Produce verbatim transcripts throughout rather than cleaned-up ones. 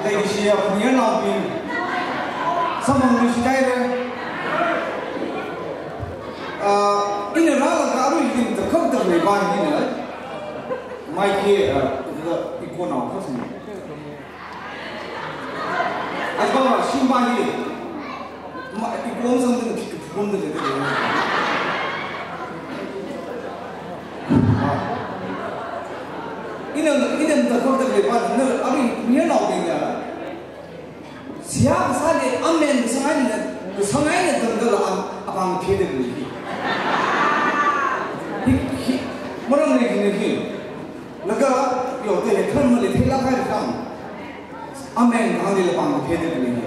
Leishiya phaningnaobing, samphang leishidalei. Ah, ina rālaga arui ithum takhak tak leiva hina. Mai khi, ah, ithumla ikonao khasang. Ai ba ma shim ba hi. Ma ikonao samding khi pum de de. Ina, ina takhak tak leiva hina, arui phaningnaobing ya. Seihā kasāli amen kasāngaina, kasāngaina tangdala ang apam pheda khalei hi. Hi, hi, maram leikhala hi. Laga, yo, te he tharmali theilāk kahai kha. Amen kahāngli apam pheda khalei hi.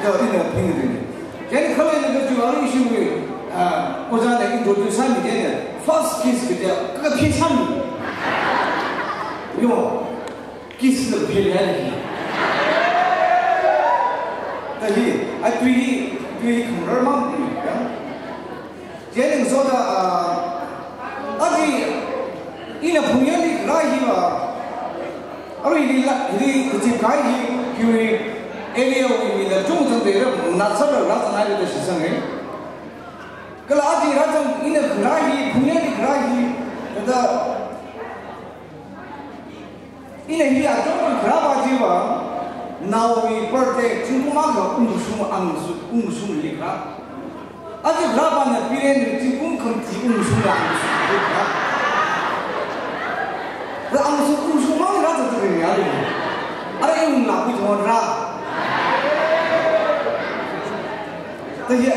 Yo, ina phingda khalei. Chieina khalei laga ju arui ishiwui, ah, ojāna introduce sāmi chieina, first kiss kaja, kakathi sāmi. Yo. Kiss la phel ya ni. Ta hi, ai tui hi, tui hi khamrar mang ni, ya. Chieina ngasoda, ah, aja, ina phungyali kharā hiva. Arui hili la, hili kachip kahai hi, hiwui area wui mi la chungchang de ra, na sa ra ra sa na de shi sang e. Kala aja rāchang ina kharā hi, phungyali kharā hi, kada Ina hi achon kharā va chiva, naowui birthday zingkum akha ungshung angsu, ungshungli kharā. Aja kharā vana piren zingkum khamti ungshungla angshungli kharā. Ra angsu ungshung mang rāzatda ringya le. Ara i unglakhui thon rā. Ta hi.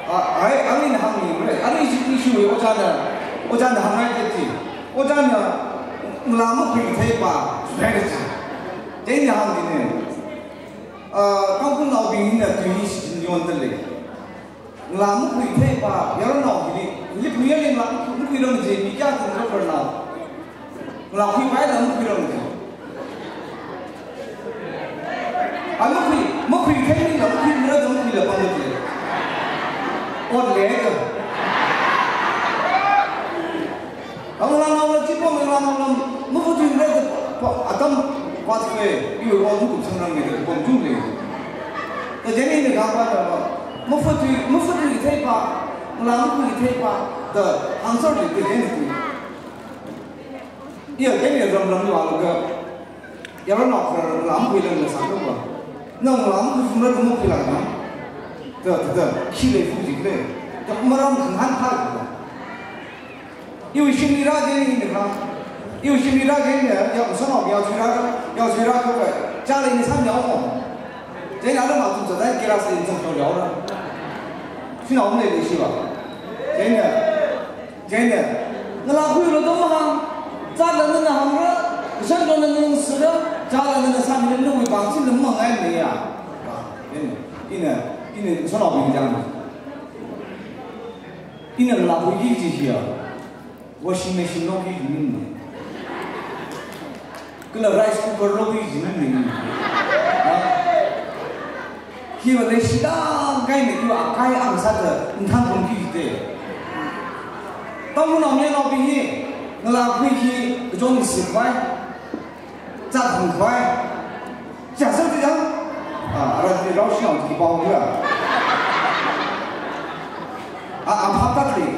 Ah, ai, arui ina hāngmi, arui ishi, ishiwui ojāna, ojāna hāngngai de chi. Ojāna, ngalā makhuitheipa, strategy. Chieina hāngmi ne. Ah, Tangkhulnaobing hina tui hi shichin yonda lei. Ngalā makhuitheipa, yaronao hili, hili phuya lei ngalā makhui, makhuiram je, mi kayākha ngarānao. Ngalā khuipaila makhuiram je. A makhui, makhuithei mila, makhuimira da makhuila pam je. Ot le ka. Ang ngalānaola chi pam, ngalānaola mafatuimara da pa, atam pathway, iwui ot makum sangrang ne da pam ju le. Kajani ne ka pa da pa. Mafatui, mafatuitheipa, ngalā makhuitheipa, da answer le kajani tu. Iya, kani ramramli vālaga, yaronao kharā ngalā makhuilang na sākapa. Nang ngalā makhuiphungla da makhuilang na. Da, da, da, khi lei fu jik lei. Da maram khangahān phālei. Iwui shimli rā jeni ni kha. Iwui shimli rā jeni ya, ya, sānao ya, chui rā, ya, chui rā kapa. Chālei ni sāmi ya mo. Jeni ala ma tum sa dai kira sa ni tum so ya ra. Sina om lei ni shi va. Jeni ya. Chieina, ngalā khuilu da mahāng, zatla nana hāngra, kashan dona nana sāra, zatla nana sāmira, nawui vang chi nana mangai ne ya. Ina, ina, ina, sānaobing jang. Ina ngalā khuiki kaji hiya, washing machine loki kaji ming ne. Kala rice cooker loki kaji ming ne. Ha? Hiva leishida kahaina, hiva akai ang sāda nthan pungki de. Tangkhulnao mayarnaobing hi, ngalā khui hi, kachon sikhavai, zat hangkhavai. Chāsa ti jang? Ah, ara ti rao shinao ki pao ga. Ah, ah, phap tat lei.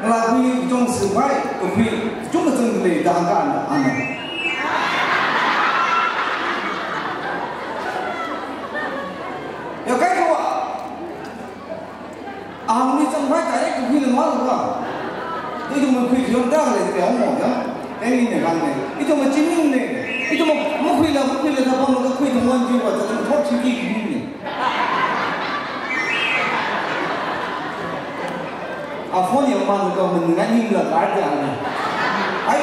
Ngalā khui kachon sikhavai, kakhui kachon kachon lei da hāngka ana, ana. Ya kai kawa. Ahang mi chang pai direct kakhui na mal ka. Ithum makhui kachon da lei te ong mo ya. Eni ne kan ne. Ithum machin ne. Ithum makhuila, makhuila da pam kakhui da mon ji wa da thot chi ki ne. A phone yang man ka mun ngan ning la kar dia na. Ai,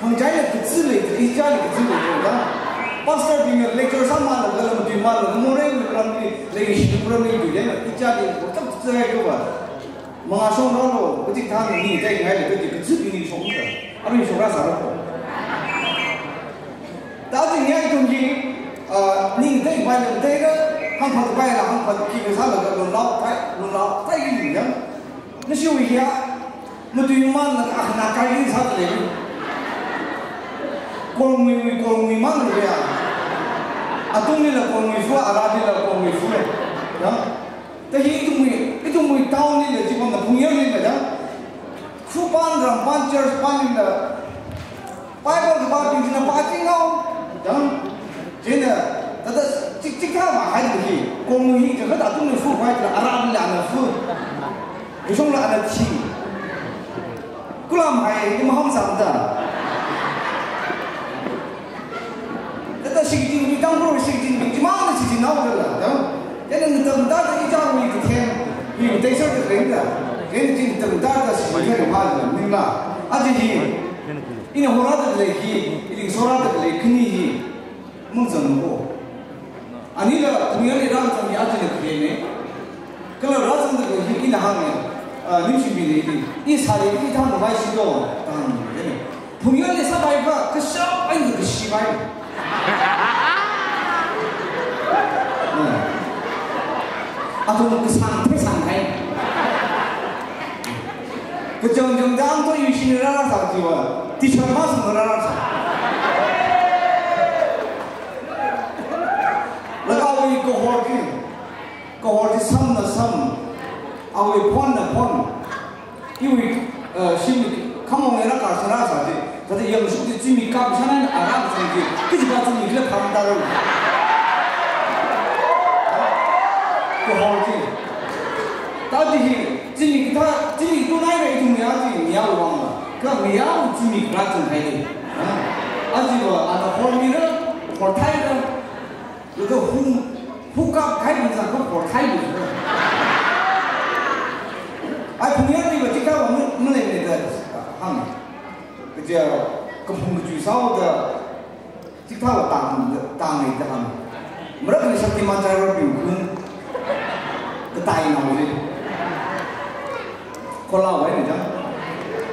khangachei la kazā lei, ichā la kazā lei da. Pastor bing lecture sāmalaga, lamtui malaga, morei ramli, leishi ramli tu ya, ichā la kazā lei ka ba. Mangā shong rālo, kaji thang ni dai ngai le, kaji kazā bing ni shong ka. Arui shong rāsāra ko. Tadi ngai ithum hi, ah, ning dai bai lam dai ra, hangphat bai la, hangphat ki ka sālaga, lun lau, tai, lun lau, tai ki ya. Nashiwui hiya, matuimanlaga akhana kai ki sāda lei. Kongwui, Kongwui mang ya. Atunglila Kongwui fu, aralila Kongwui fu. Ya. Ta hi ithumwui, ithumwui town lila chipamda Phungyarlila ya. Khupan, rampan, church panlila Bible kapābing china pāching haowa. Ya. Chieina, thāda chik, chikathā mahai hi. Kongwui hi kathā atunglila fu khavai, aralila ana fu. Kashongla ana thi. Khulam hai, i maham samda. Thāda shichinbing, Tangkhul shichinbing, chimang shichin haoda la, ya. Chieina ngatamda da ichāwui kathem, hi ngateisāda lei da. Chieina ngatamda da shichin haoda la, ningla. Aja hi, ina horada lei hi, ili sorada lei khani hi. Mungzang ko. Anila Phungyarli rāzang ya ajina khene. Kala rāzangda hi ina hānga, ah, ningshibing ni. I sāli i thang mai shido, thang ni. Phungyarli sāpai pa, kashap ai ni kashipai. Hmm. Athum kasang, thei sang hai. Kachang chang dang to yushi ni rāra sā jiwa. Teacher masang rāra sā. Laga awui kahor chi. Kahor chi samna sam. Awui phonna phon. Iwui, eh, shim khamong era kasā rāsā chi. Thāda yangshuk chi zimik kapsāna ara kasā chi. Kajiva zimik la pham taro. Kahor chi. Thāda hi, zimik thā, zimik tunai ra ithum ya chi, ya wang la. Kha ya zimik rāzang hai ni. Ha? Ajiva, ana hormira, horthaira. Laga hu, hu kaphai ni zang kha horthai ni. Ai, Phungyarliva chikathā va mu, mu lei lei da, hāng. Kaja, kaphung kachui sāhaoda, chikathā va tang, tang lei da hāng. Marak ni Shaktiman driver bing khun. Katai nao lei. Khola wai ni jang.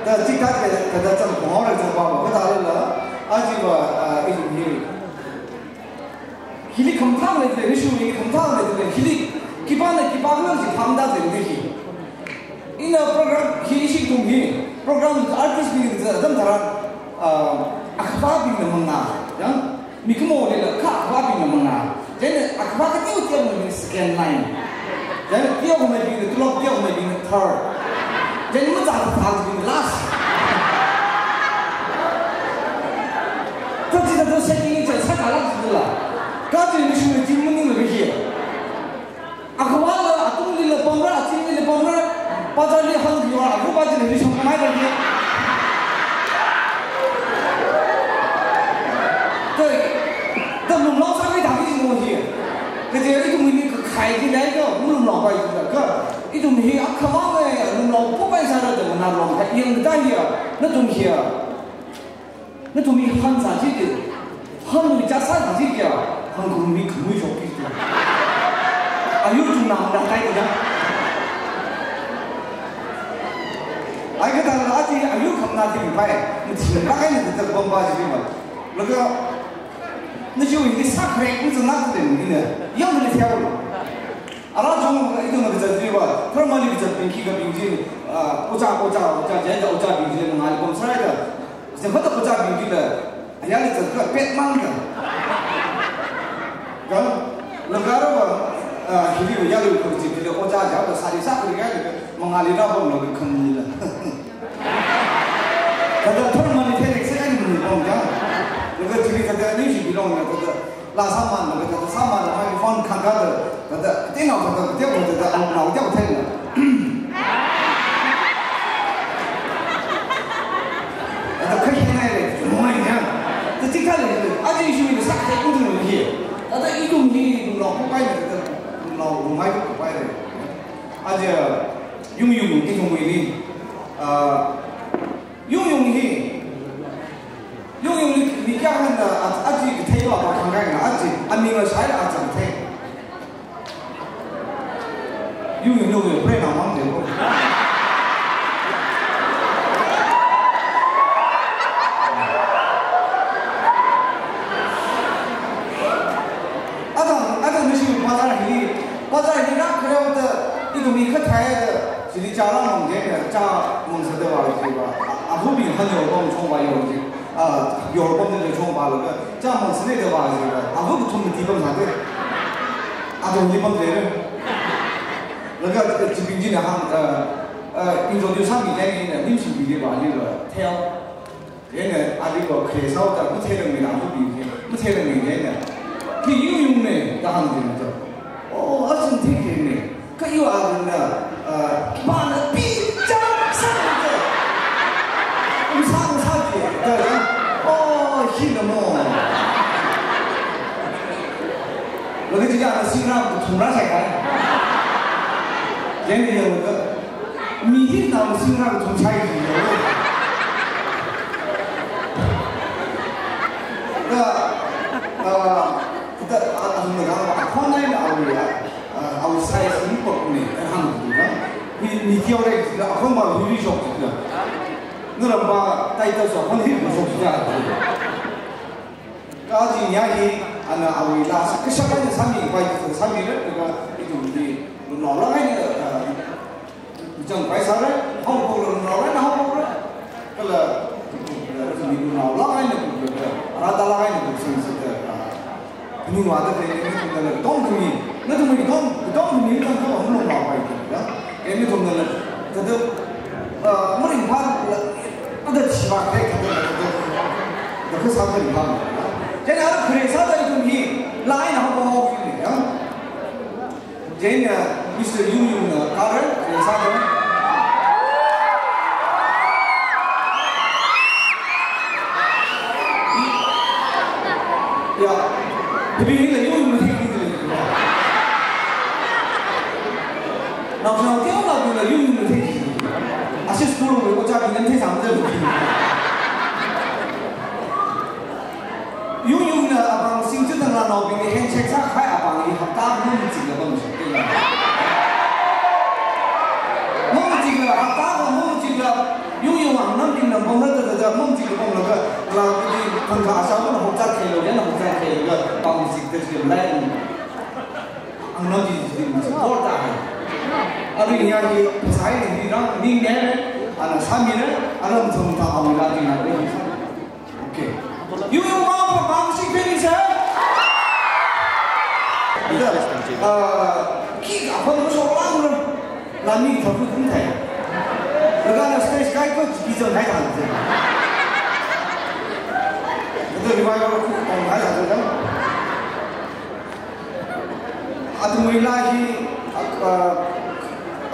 Da chikathā ka, ka da chang khong haora chang va va, kathāla, ajiva, ah, ithum hi. Hili khamathā leida lei, Rishuli khamathā leida lei, hili khipāna khipā khala chi phāmada lei hi. Ina program hi ishi ithum hi, program artist bing chi atam tharan, ah, akhavābingna mangā, ya? Mikumo leila kha akhavābingna mangā. Then akhavā kateoteo bing second line. Then teomeibingna tulop, teomeibingna third. Then machā kathābingna last. Thāda thāda setting chi sākhala jila. Kaji Rishuli chi maningla hi. Akhavāla atunglila pamra, azingli pamra. Bazarli hāngkhuiwa, akhavā chi Rishuli mai ba hi. Thāda, thāda lumlao sākahai thāki jimo hi. Kaje ithumwui ni kakhai chi lei ko, malumlaopai jila. Kha ithum hi akhamang e, lumlao popai sāra da ngarong kha yang da hi ya, nathum hi ya. Nathum hi hān sā chi chi, hān mi cha sā chi chi ya, hān kum mi khamui shok chi chi. Ayu chungnam da tai ya. Ai kathāla chi ayu khamna chi pai, mi chi na kai ni da bomba chi ma. Laga, na chi wi ni sākhare, mi chungnam chi ni ne, yang ni theo. Ara chungda ithumna kazat chiva, tharmali kazatbing khikhabing chi, ah, ojā, ojā, ojā, jai da ojābing chi mangāli pamsāra da. Zimkhada ojābing chila, ayarli zatkha pet mang da. Kha, laga rava, ah, hili va yarui khur chi chila ojā jao da sāri sākhur ya da, mangāli rāpamlaga khamni la. Thāda tharmali phenek se ani mani pam ja. Laga chili thāda ni shi bilong na thāda. La sāman, la thāda sāman, la microphone khangkha da, thāda, teinao thāda, teo thāda, nao teo thei na. Thāda khai khai nai le, mo nai ya. Thāda chikathā le, aja issue ni sākahai ungtung hi. Thāda ithum hi, ithum lao popai na, thāda, ithum lao rumai popai le. Aja, yung yung, ithumwui ni. Ah, Yung yung hi. Yung yung ni, ni kya hānda, a, aji kathei va pa khangkai na aji, aming la shai la aji kathei. Yung yung yung yung, pre na mang de ko. Ada, ada ni shi bazar hi, bazar hi na kare da, ithum hi kathei da, chili chara mang de, cha mang sa de va ji va. A, a hu bi han yo bom chong va yo ji. Ah, yorpamda lei chong pālaga, chāmang sine da vāzira, avu kathum mati pamsāda. Athum hi pamda lei. Laga, eh, chibing china hāng, eh, eh, introduce sāmi kaji eina, ningshimbi da vālila, theiya. Eina, ali ko khare sāhaoda, matheirangmana, avubi hi, matheirangmana eina. Hi Yungyung ne, da hāngda lei. Oh, aja theikhararne. Kha iwui avāna, ah, khipāna pichang sāda. Masā masāki da. Oh, hina mo. Laga chi ya na singra kathum rāshai kai. Yangda yanglaga, mi hina singra kathum shai ki ya. Da, ah, da, ah, athumna hāng, akhon eina awui ya. Ah, awui size hi pokne, eh, hāngda. Hi, mi tiao lei, akhon va hili shok da. Naramva title so akhon hi shok da. Kha chi nya hi, ana awui laa, kashap eina sāmi, pai sāmira, kha ithum hi, lunao laa eina, ah, chang pai sāra, haophokra, lunao laa eina haophokra. Kala, mi lunao laa eina kupra, rāda laa eina kupsang sāda, ah, ningvāda lei, nathumnala dong khami, nathumwui dong, dong khami, nathum kha malung vāpai da, ya. Kha nathumnala, thāda, ah, maringphāla, thāda shimān khalei thāda, thāda, thāda kasā maringphā, ya. Chieina ara khare sāda ithum hi, laa eina haophok haophok ni, ya. Chieina, Mister Yungyungna, Karen, khare sāda. Ya, tapi hila Yungyungna theikida lei. Naoshinao teomeina Yungyungna theiki. Ashi school wui ojābingna theisāmada lei. Yungyungna apāng singchithang laa naobingli handshake sākahai apāngli hapta machikla pamshok. Machikla, hapta machikla, Yungyung angnambingna pamrada da, machikla pamlaga, laa kadi thangkha asā mana hokzat khailu, yana hokzat khailaga, pamchikda chikla lai. Angnambi chili machik kor ta hai. Arui nya hi, sai ni rang, ni ne, ana sāmira, ana mathum ta awui laa ding na. Okay. Yungyung ma pa bang si peni sa. Ida, ah, khi akhon mashoklang lo. Lani thapu kum thai. Laga na stage kai ko chiki zong hai thang zong. Ito revival ko kong hai thang zong. Athumwui laa hi, ah,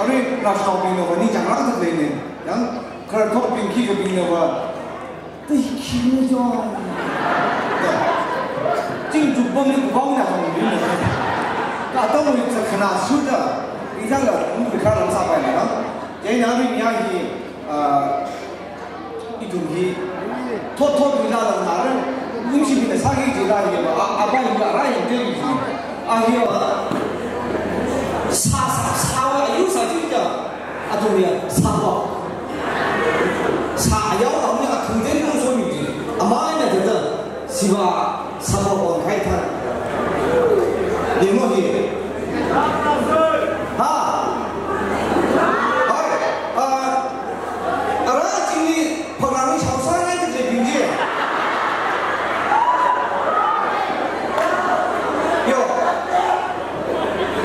arui naoshinao bingna va ningchānglāk tak lei ne. Yang, khararthotbing khikhabingna va, "Tei khi ne jo." Da. Chingchuk pamli kupao na jong ni ne. Kha atamwui sākhana suda, ithāla, um, khara lam sāpai na. Chieina arui nya hi, ah, ithum hi, thot thot wui laa lam nara, ningshimina sāki kaji laa hi va, a, apa hi ara yang te hi. A hi va, sā, sā, sā va ayu sā chi ja, athum ya, sā va. Sā ayau va, mi athum te nung so mi ji. Ama na te ta, siva, sā va on khai tha. Yemo hi. Ha? Hai, ah, ara chingli phakrang ni shaosāngai kaji bing chi. Yo.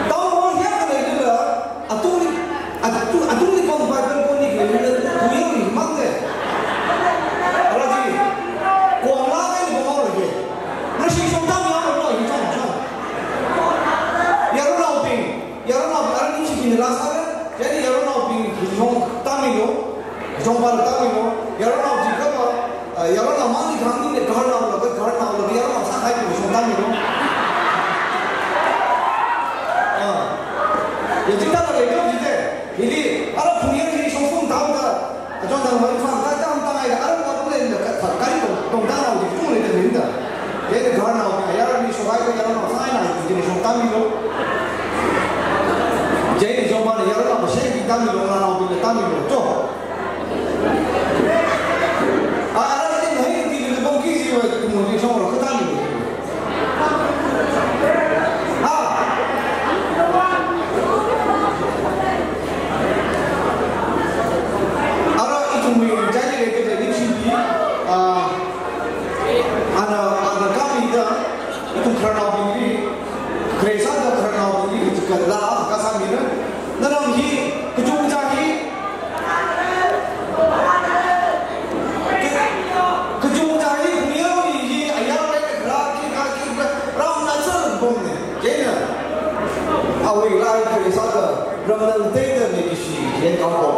Town hall hiya khalei lila, atungli, atu-, atungli pam Bible koni khalei lila, kuyang ni mang de. Ara chi, kuang la ngai ni pam lagi. Masi shong tam ya lo hi chong chong. Yarunaobing. Yarunaobing, ara ningshi kina laa sāra, chieina yarunaobing hi shong tāmilu, shong pāla tāmilu, yarunao chi kapa, ah, yarunao mangli khangni ne gaharnao laga, gaharnao laga, yarunao sākahai bing shong tāmilu. Ah. Ya chithāda lei kap jite, hili, ara phungyar hi shongfung tāoda, achon thang wai phang ka tam tangai da, ara wa le le ka, ka, kari tong, tongda nao di tung le de rin da. Ye de gaharnao, ya ra ni shokai ko ya ra nao sai na di ni shong tam ni lo. Je ni shong ba ni ya ra nao sheng di tam ni lo, na nao bi tam ni lo. To. A, ara ni ni ni ni bong ki si wa ku mo ni shong ro ka tam ni lo. Ha. Ara ithumwui chai leida khalei ningshibi, ah, Sāda, ramnang teida leikashi, yen kangkop.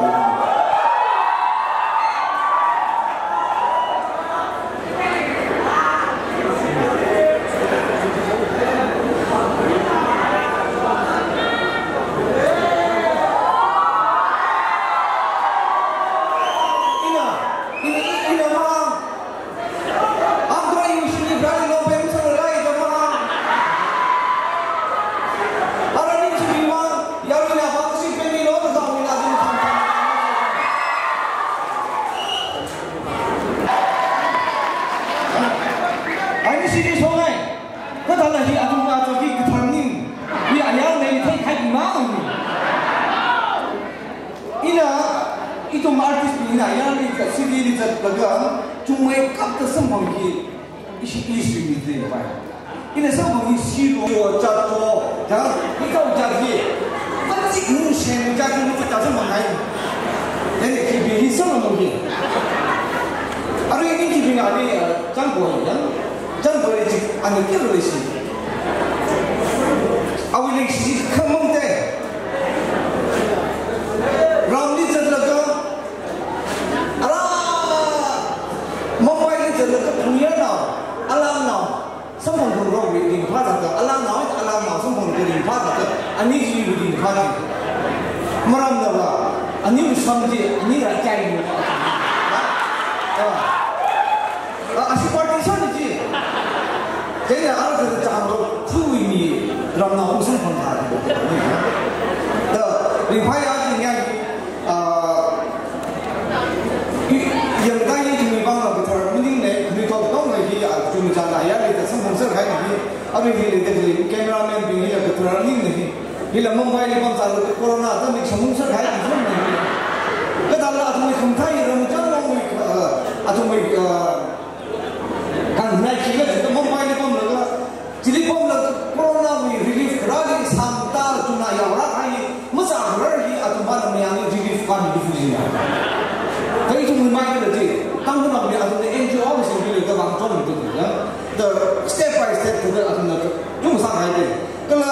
Ina, ina, ina ma. Ang kong iwui shimli brand no pem sang rai da ma. Ara ningshi bing ma, yarui na ba si pem ni lo da mi na din tham tham. Ai ni si ni so ngai. Kathāla hi athum ka cho ki kathang ning. Hi ayar nei thei khai ma. Ina, ithum artist bing ina ayarli zat, city li zatlaga, chungmeikapta samphang hi, ishi, ishi mi zai pai. Ina samphang hi shiro, yo, chat cho, jang, ikao chat hi. Pachik nung shen chat hi, mutu chat samphang hai. Then kibing hi samphang hi. Arui ni kibing ani, ah, jang ko jang. Chānpuili chi, ani kilo leishi. Awui leishi khamang te. Ramli zatlaga, ala, Mumbaili zatlaga, phungyarnao, alangnao, samphang phungrok wui ringphā zatlaga, alangnao, alangnao, samphang phungrok ringphā zatlaga, ani hiwui ringphā chi. Maramnava, aniwui sam chi, ani rāchai ni. Ah. Ah, ashi party sāni chi. Chieina ara kazā chānglo, thuiwui mi ramnao ungshung phangtha. Da, ringphāya chi ngai, ah, i, yangda yi chi mi bang la kathar maningne, khanuithot katonga hi, ah, chungchāna ya le da samphang sākahai hi, arui hili da hili, cameraman bing hila kathar maningne hi. Hila Mumbaili pamsālaga corona atam mi samphang sākahai atam mi. Kathāla athumwui khamathā hi ramchang longwui, uh, athumwui, uh, khangnai khikha jida Mumbaili pamlaga, chili pamlaga coronawui relief rally sangta chungna yaora hai, mazārar hi athum bana mayang relief fund hi fuji ya. Kha ithumwui maida chi, Tangkhulnaoli athumna N G O singli da bang chon tu ya. Da step by step da athumna chungsa hai de. Kala,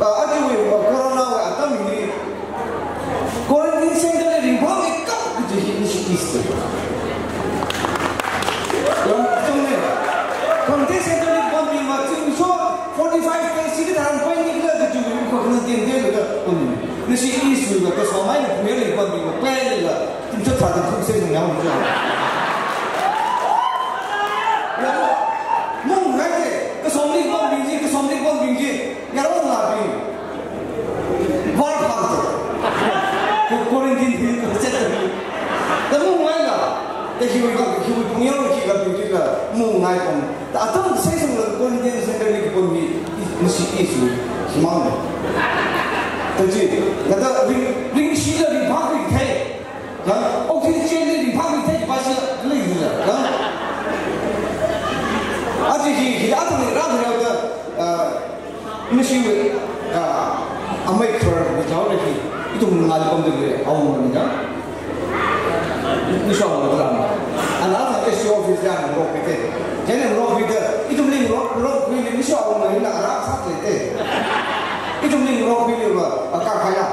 ah, aja wui, ah, corona wui atam hili quarantine center li ringphāmeikap kaji hi Nyishi East. Yangchongne. Quarantine center li pambing ma zimiksho forty-five days hili tharan paini kala kaji wui ko kana tien tien kala pambing. Nyishi East wui la kasomai na kumeli pambing ma paini la. Tumshat thāda tumshat nung yao nung yao. Yao, mung ngai de, kasomli pambing chi, kasomli pambing chi, yao ngai bing. Var phang de. Ko quarantine hi, ko chat de. Da mung ngai la, da hiwui ka, hiwui phung yao ki ka bing chi la, mung ngai pang. Da atam sai sung la quarantine center li ki pon mi, Nyishi East wui, himang. Da chi, da da ring, ringshi la ringphā ringthei. Kha, oxygen li ringphā ringthei pa shi leila, kha. Aja hi, hi athumli rāhao da, ah, Nyishi wui, ah, amei khararna jaole hi, ithum ngalipam de le, awungna ni kha. Nyishi awungna da. Ana athum S D O office ya ngarokpite. Chieina ngarokpite, ithumli ngarok, ngarokpili Nyishi awungna hina ara sāleite. Ithumli ngarokpiliva, ah, kakhaya.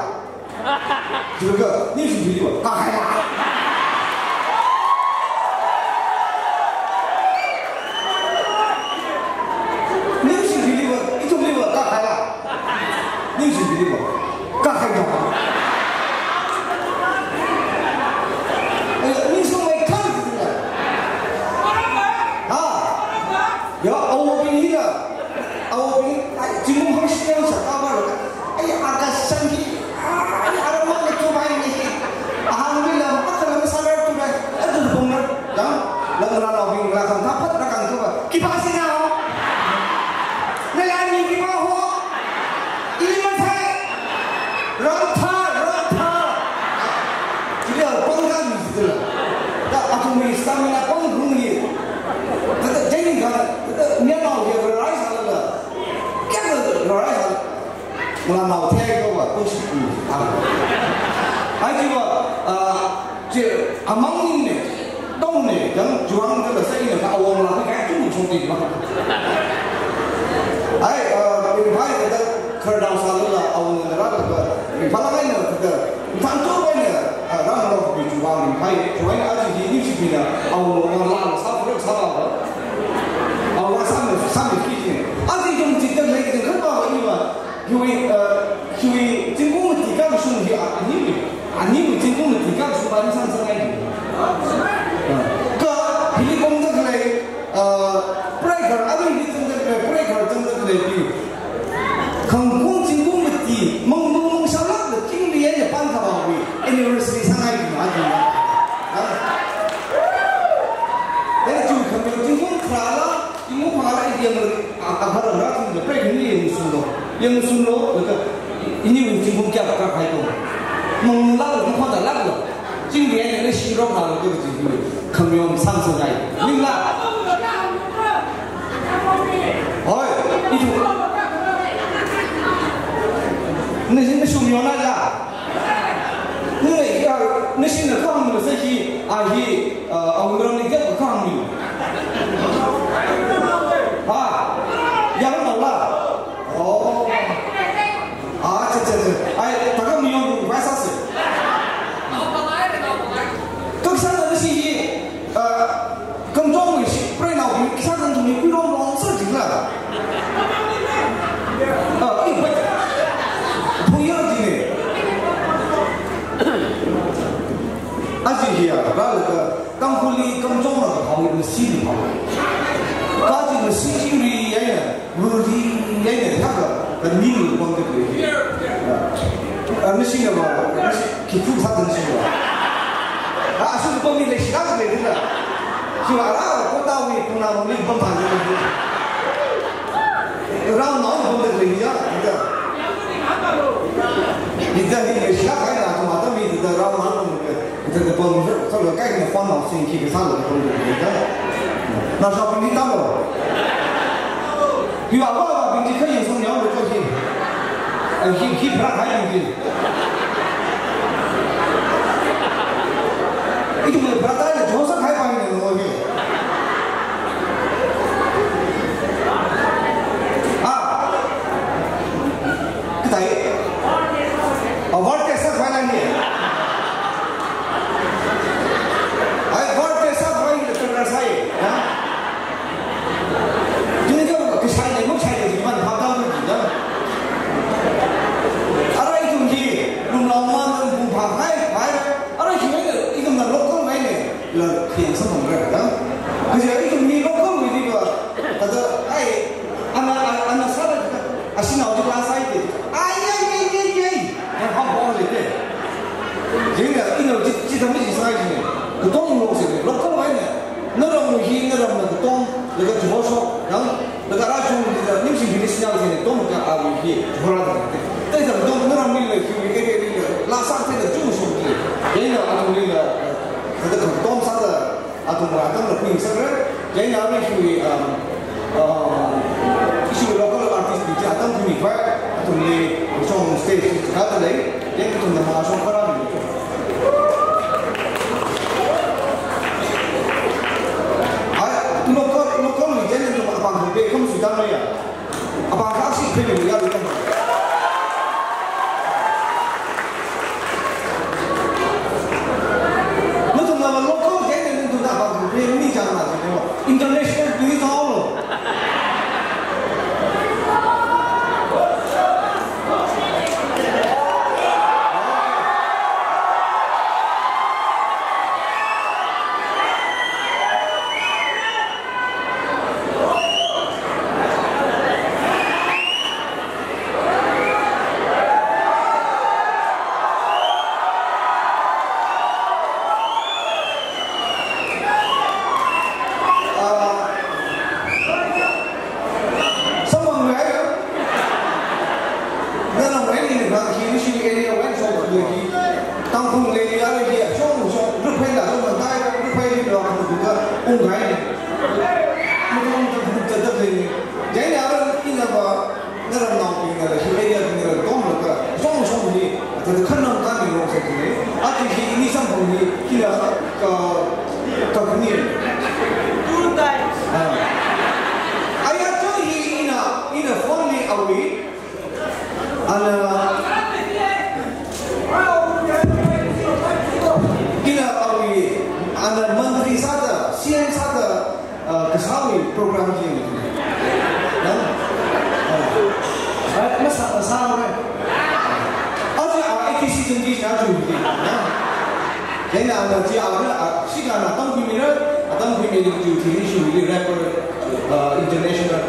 Jilaga, ningshibili va, kakhaya. Ningshibili va, ithumli va, kakhaya. Ningshibili va, kakhaya. Ai, ningshimei khan. Ha? Ya, awobing hila. Awobing, ai, jingum hang shi yang sa ka ba lo. Ai, aka sang hi. Ai, ara ma le tu bai ni. Ahang mi la, ma ka la ma sa ra tu bai. Ai, tu bong na. Yang, la ngarānaobing la kang ta phat la kang tu ba. Ki ba si na ho. Na la ni ki ba ho. Ili ma thai. Ram tha, ram tha. Chili a pang ka mi si la. Da athumwui stamina pang rung hi. Da da jai ni ka, da da myanao hi rai sa la. Kya la rai sa. Ngarānao thei ko ba, kung shi ku. Ah. Ai chi ba, ah, chi amang ning ne, tong ne, yang juang ka la sai ne ka awong la ka chung chung ti ba. Ai, ah, bai da Khararnao sālala awungana rālaga, ringphālāk eina thāda, ringphālāk eina, ah, rāngarokmi chiwui vang ringphāi, chiwui vang aja hi ningshibingna, awunga lāng sāpharā sālaga. Awunga sāmi, sāmi ki ji. Aja ithum chithāda leikajina khararva iva, hiwui, ah, hiwui zingkum mati khamashung hi, ah, aniwui, aniwui zingkum mati khamashung va ning sāngasakngai ji. Ah, kha, hili pamda khalei, ah, preigahar, aja hili zangda khalei, preigahar zangda khalei hi. Khangakhong zingkum mati, mang, mang, mang shalak da chingri eina pānkhavāwui anniversary sāngai ji ma ji. Ha? Eina chi khamiwui zingkum tharāla, zingkum phangāla, i yang, a, a, khararnao singda preikhami yangsunlo. Yangsunlo, laga, iniwui zingkum kayākha kahai ko. Mang lāklo, mang khonzalāklo. Chingri eina leishirok nalo kaji hi khamiwui sāngasakngai. Ningla. Hoi, ithum. Nashi, nashi miona la. Ningla, ya, nashina kahāngla sāki, a hi, a, awungramli kayākha kahāngmi. Ha, yangnaola. Oh. Ah, cha, cha, cha. Ai, thākha mion vai sāsa. Kha sāna nashi hi, ah, Kamjongwui shi, preinaobing, sākhangatha̱bing, kuirom rong sā jila. Ah, i bai. Phungyar jine. Aja hiya, rālaga, Tangkhulli Kamjong la kaphāwui masi li phāwui. Kaji masi chingri eina, wuri eina thākha, ka ning lu pamda khalei. Ah, masi na ba, masi ki chu sa dan shi ba. Ah, asu pammi leishilāk lei dila. Shi ba ra, ko ta mi kuna mi pam pam ni. Rao nao pamda khalei ya, ya. Ida hi leishilāk eina, tu mata mi ida rao nao pamda. Ithāda pam, sālaga kaina phone nao singki kasāla pamda leida. Nashābing hi tamlo. Hiva avāvabing chi kha yangsang yao lo cho hi. Ai, hi, hi pharākahai bing chi. Ithumli pharākahai le, chon sākahai bing ne lo hi. Ah. Kathei. A, birthday sākhavai ni. Ai, birthday sākhavai ni, tuna sai. Ya. Tuni ka, kashai ni, makshaini, man phap tang tu ji da. Ara ithum hi, lumlao man, lum phap hai, hai. Ara hi ni, ithumna local mai ni. La, khayang samphang ra da. Kaja ithum hi local mai ni ba. Kaja, ai, ana, ana, ana sāra da. Ashinao ji la sai te. Ai, ai, ai, ai, ai. Yang hao hao le te. Jing ya, ina ji, ji dam ji sai ji. Katong lo se, local mai ni. Naramwui hi, naramna katong, laga chu ho shok, yang, laga rāshung ji da, ningshi bili sinyal ji ni, tong ka awui hi, chu ho rāda te. Te jam tong, naramli le, hiwui area li le, la sa te da chu shok ji. Yang ya, athumli le, kaja katong sāda, athumwui atam la ping sāra, chieina arui ishi, um, um, ishi local artist bing chi atam pimi khavai, athumli shong stage chi kata lei, chieina athumna mashong kharā mi. Ai, local, local mi chieina athum apāng khape kham suda maya. Apāng kha ashi phe mi ya lu tang. Nathumna local chieina nathumna apāng khape mi chang na chieina international bing thaolo. Samphang ngai ya. Nana mai ni na hi ni shi area wan shong ka hi. Tangkhul le ya le ya shong shong rupai la shong tai rupai ni la ku ka ung ngai ni. Mu ung ta ta ta ni. Jai ya ni na ba. Naramnaobingna la hi area bingna la dom laga, shong shong hi, athāda khanang kani rong sāki ni, athum hi ini samphang hi, hila, ka, ka kuni. Ah. Aya cho hi ina, ina phone li awui, Program hi. Ya? Ai, masā, masāhaora. Aja, a, A K C twenty na ju hi. Ya? Chieina ana chi ara, a, shikha ana atam khuimira, atam khuimira ju thili shuili rapper, uh, international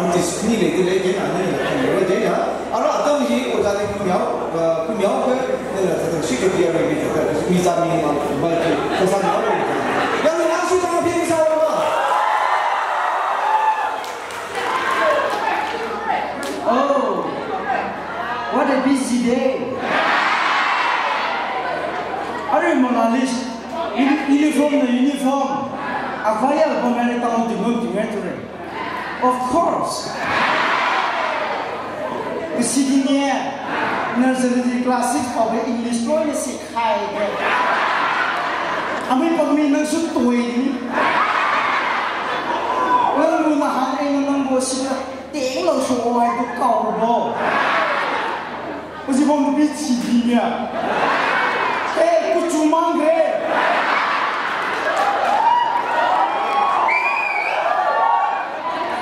artist ni leidalei, chieina ana khuimira, chieina. Ara atam hi ojāli khuimiao, uh, khuimiao ke, nana thāda shikha dia re, thāda mi za mi ma, ba ki, kasā na re. Yang ni nang shi tang phi sa ma. Oh, what a busy day. Are Monalist, uni-, uniform na uniform. Akhaya ko mere tang di mun di mere ture. Of course. Kashidi ne, nursery class six pao English loina si khai de. Amei pangmi nang sum tuwei ni. Nang bu na han ei nang bo si na ting lo so ai du kau bo. Uzi bom bi chi bi nia. Eh, kuchu mang re.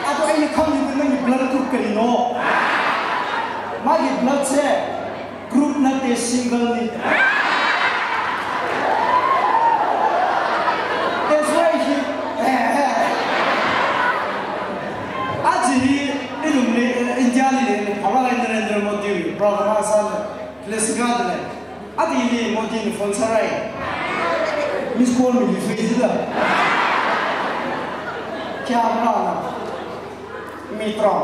Ato ei kham ni nang blood group kari no. Magi blood se. Group nate single ni. That's why he, aji hi, ilungli, eh, India li le, Prime Minister Narendra Modi, Prime Minister, Jessica le. Adi ni Modi ni phone sārai. Miss call mi li sui jida. Kya bana? मित्रों,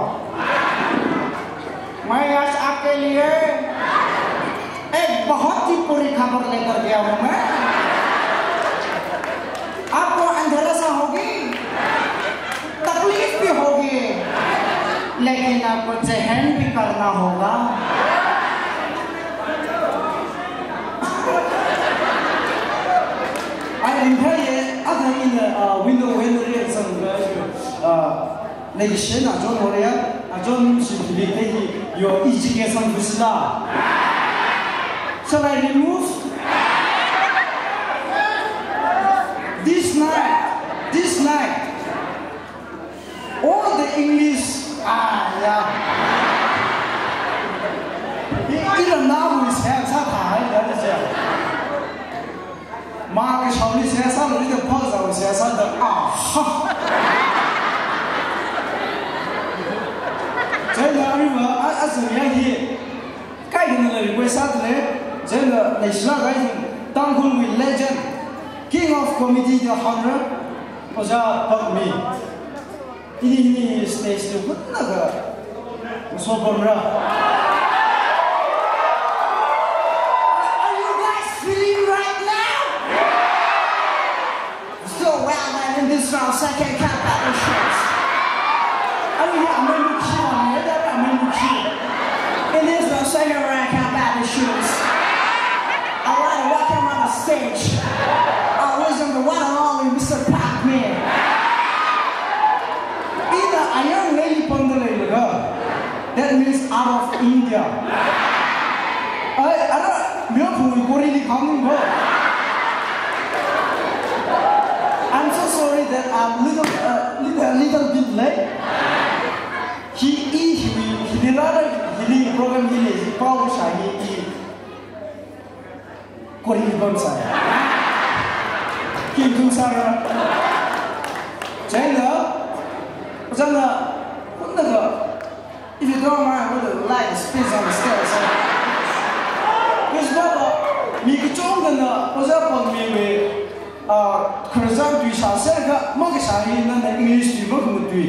मैं आज आपके लिए एक बहुत ही बुरी खबर लेकर गया हूं मैं। आपको अंधेरा सा होगी, तकलीफ भी होगी, लेकिन आपको जहन भी करना होगा। I am here, other in the, uh, window when the real sun, uh, Nai shina John Horia, a John Mimshi Bilite hi, your education visla. Shall I remove? This night, this night, all the English, ah, yeah. I, I don't know who is here, sa thai, that is it. Mā kashaoli sāsālo, ida phāzao sāsāda, ah, ha. Chieina ariva, a, azingya hi, kaikhana request sādalei, chieina naishila kaji, Tangkhulwui legend, king of comedy da hāngra, Ojā Pakmi. Ini, ini stage li hunnaga ngasopamra. Are you guys feeling right now? So well, then in this round, second cap battle shoes. Are you here? I'm gonna look here. I'm gonna look here. In this round, second round, cap battle shoes. I wanna walk around the stage. I was on the one and only Mister Pac-Man. Ina ayang lei pamda leilaga. That means out of India. Ai, ara, myo phung kori ni khang ni bo. I'm so sorry that I'm little, uh, little, little bit late. Hi, hi, hi, hi, hi, hi, hi, hi, program hi, hi, hi, pao sha hi, hi. Kori bamsai. King tung sara. Chieina, ojāna, hunnaga, if you don't mind, I would like to spit on the stairs. Because baba, mi kachungkhana, Ojā Pakmiwui, ah, khararchān tui shāserga, makashā hi nana English tui makhamatui.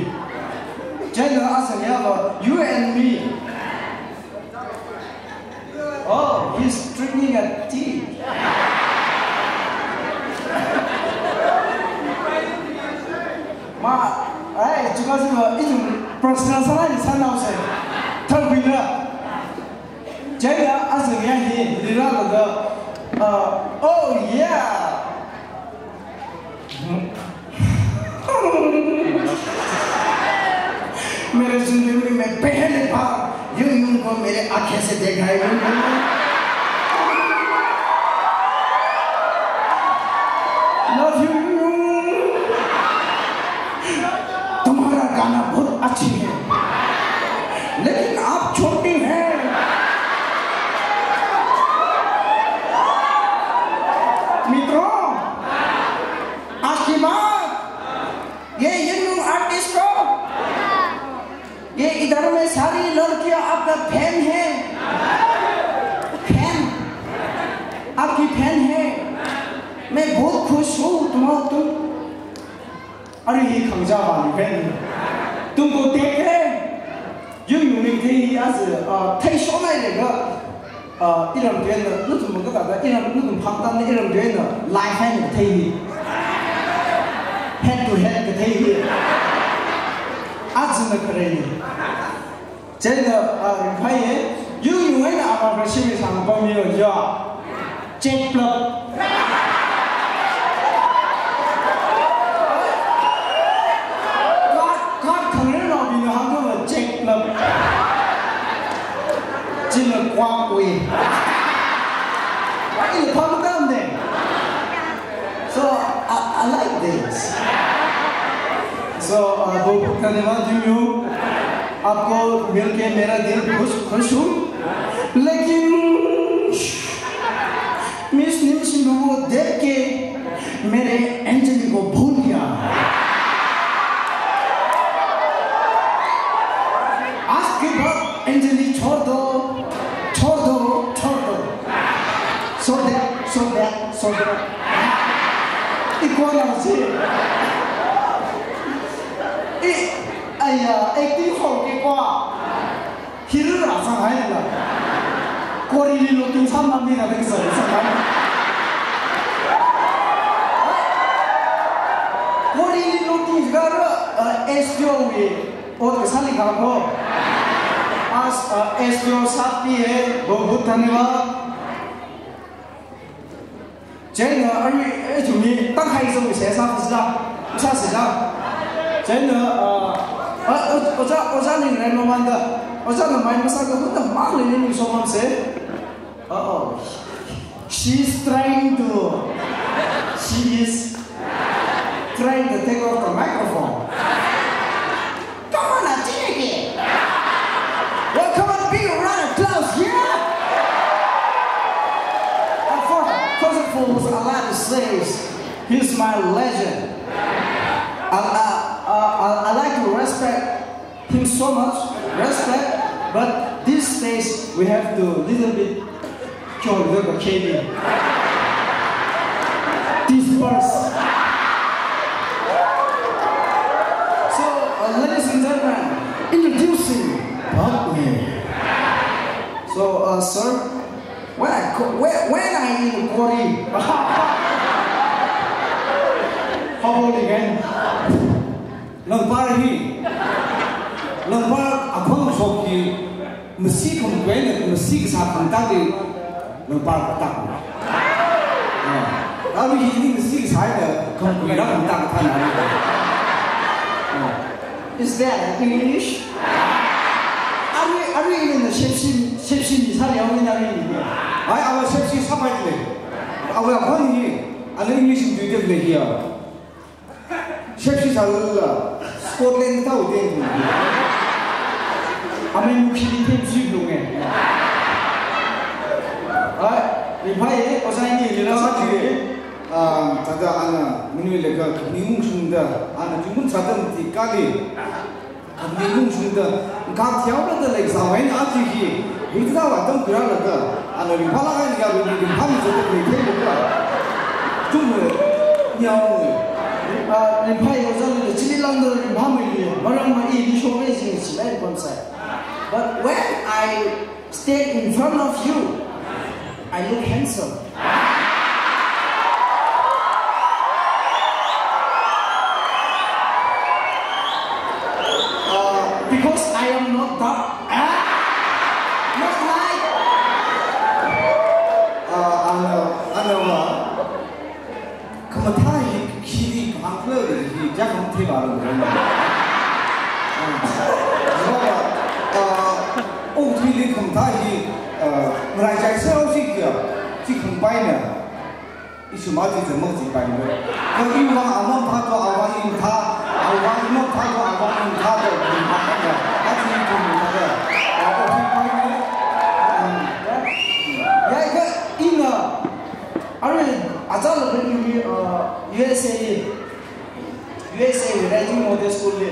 Chieina, azingya va, you and me. Oh, he's drinking a tea. Ma, ai, chuka chuka, ithum personal sālai sānaosei. Tharkhuira. Chieina azingya hi, lirālaga, uh, oh yeah. मेरे जिंदगी में पहली बार यूं यूं को मेरे आंखें से देखा है, यूं यूं। Love you, यूं यूं। तुम्हारा गाना बहुत अच्छी है, लेकिन आप छोटे हैं। मित्रों, आज की बात, ये यंग आर्टिस्ट को, ये इधर में सारी लड़कियां आपका फैन है, फैन, आपकी फैन है। मैं बहुत खुश हूँ, तुम्हारा, तुम अरे, hi khangachāwui vang, तुमको देख के यूं यूं ning thei hi as, uh, thei shonai le ga, uh, iram tuen na, nathum mangkatā da, iram nathum phangtan na iram tuen na, live hand kathei hi, head to head kathei hi, as na kare ni. Chieina, ah, ringphāya, yu yu eina ama Vareshi mi sangpam yo, ya. Check plap. Card, card khangren no bina hangda check plap. China kwak wi. Why you come down there? So, I, I like this. So, uh, बहुत बहुत धन्यवाद जुमियो। आपको मिलके मेरा दिल खुश, खुश हूँ। लेकिन मिस निमसिन को देख के मेरे एंजली को भूल गया। आज के बाद एंजली छोड़ दो, छोड़ दो, छोड़ दो। Sorry, sorry, sorry. Ikola si. I, aya, acting hall ke kwa. Hirura sanghaila. Kori li looting samna mi na bek sa, sanghaila. Kori li looting gara, uh, S T O wi. Ot kasā li kha ko. As, uh, S T O sāpi hai, बहुत बहुत धन्यवाद। Chieina, arui, eh, chumi, tangkhai zong se sā sila, sā sila. Chieina, uh, uh, uh, ojā, ojā ning rai mamanda. Ojā na mai masā ka hunda mang le ning so mam se. Uh-oh. She's trying to, she is trying to take off the microphone. Come on, Ajay. Well, come on, big round of applause, yeah? Uh, for, first of all, I'd like to say is, he's my legend. I, I, I, I, I like to respect him so much, respect, but this stage we have to little bit kyol the K B. Disperse. So, uh, ladies and gentlemen, introducing Bhagwe. So, uh, sir, when I co-, when, when I in Kori, how old again? Langpar hi, langpar akhon shok hi, masi kham kwena, masi kasā kham tak hi, langpar katak. Ah, arui hi ni masi kasā hi na, kham kwena kham tak than na. Ah. Is that English? Arui, arui ni na sepsi, sepsi mi sā liao ni na ni. Ai, awa sepsi sāpai le. Awa akhon hi, ala English ni tuite le hi ya. Sepsi sālala, Scotland thao teng. Amei mukhi ni them sui lung e. Ai, ringphāya, ojā ni lila sā ji. Ah, thāda ana, minui le ka, ni mung sung da, ana, jung mung sā da mati kali. Kami mung sung da, ka thiao da da lei sa wai na ji hi, hi da wa dam kura la da, ana ringphā la ka ni ka ringphā mi zo da ni the lo da. Tum le, nyao le. Ah, ringphāya ojā le, chili lang da ringphā mi le, maram ma i ni sho le jing si lai bam sai. But when I stand in front of you, I look handsome. Uh, because I am not dark. Ah, not light. Uh, ano, ano ma. Khamathā hi khi li khangkhala hi ja khamathā ba lo. Ah, ah, ung khi li khamathā hi, ah, ngarai chai se o si kia, si khangpai na. Ishi ma si se mak si pai na. Ka i ma a ma pha to a wa i ma pha, a wa i ma pha to a Rising Model School li.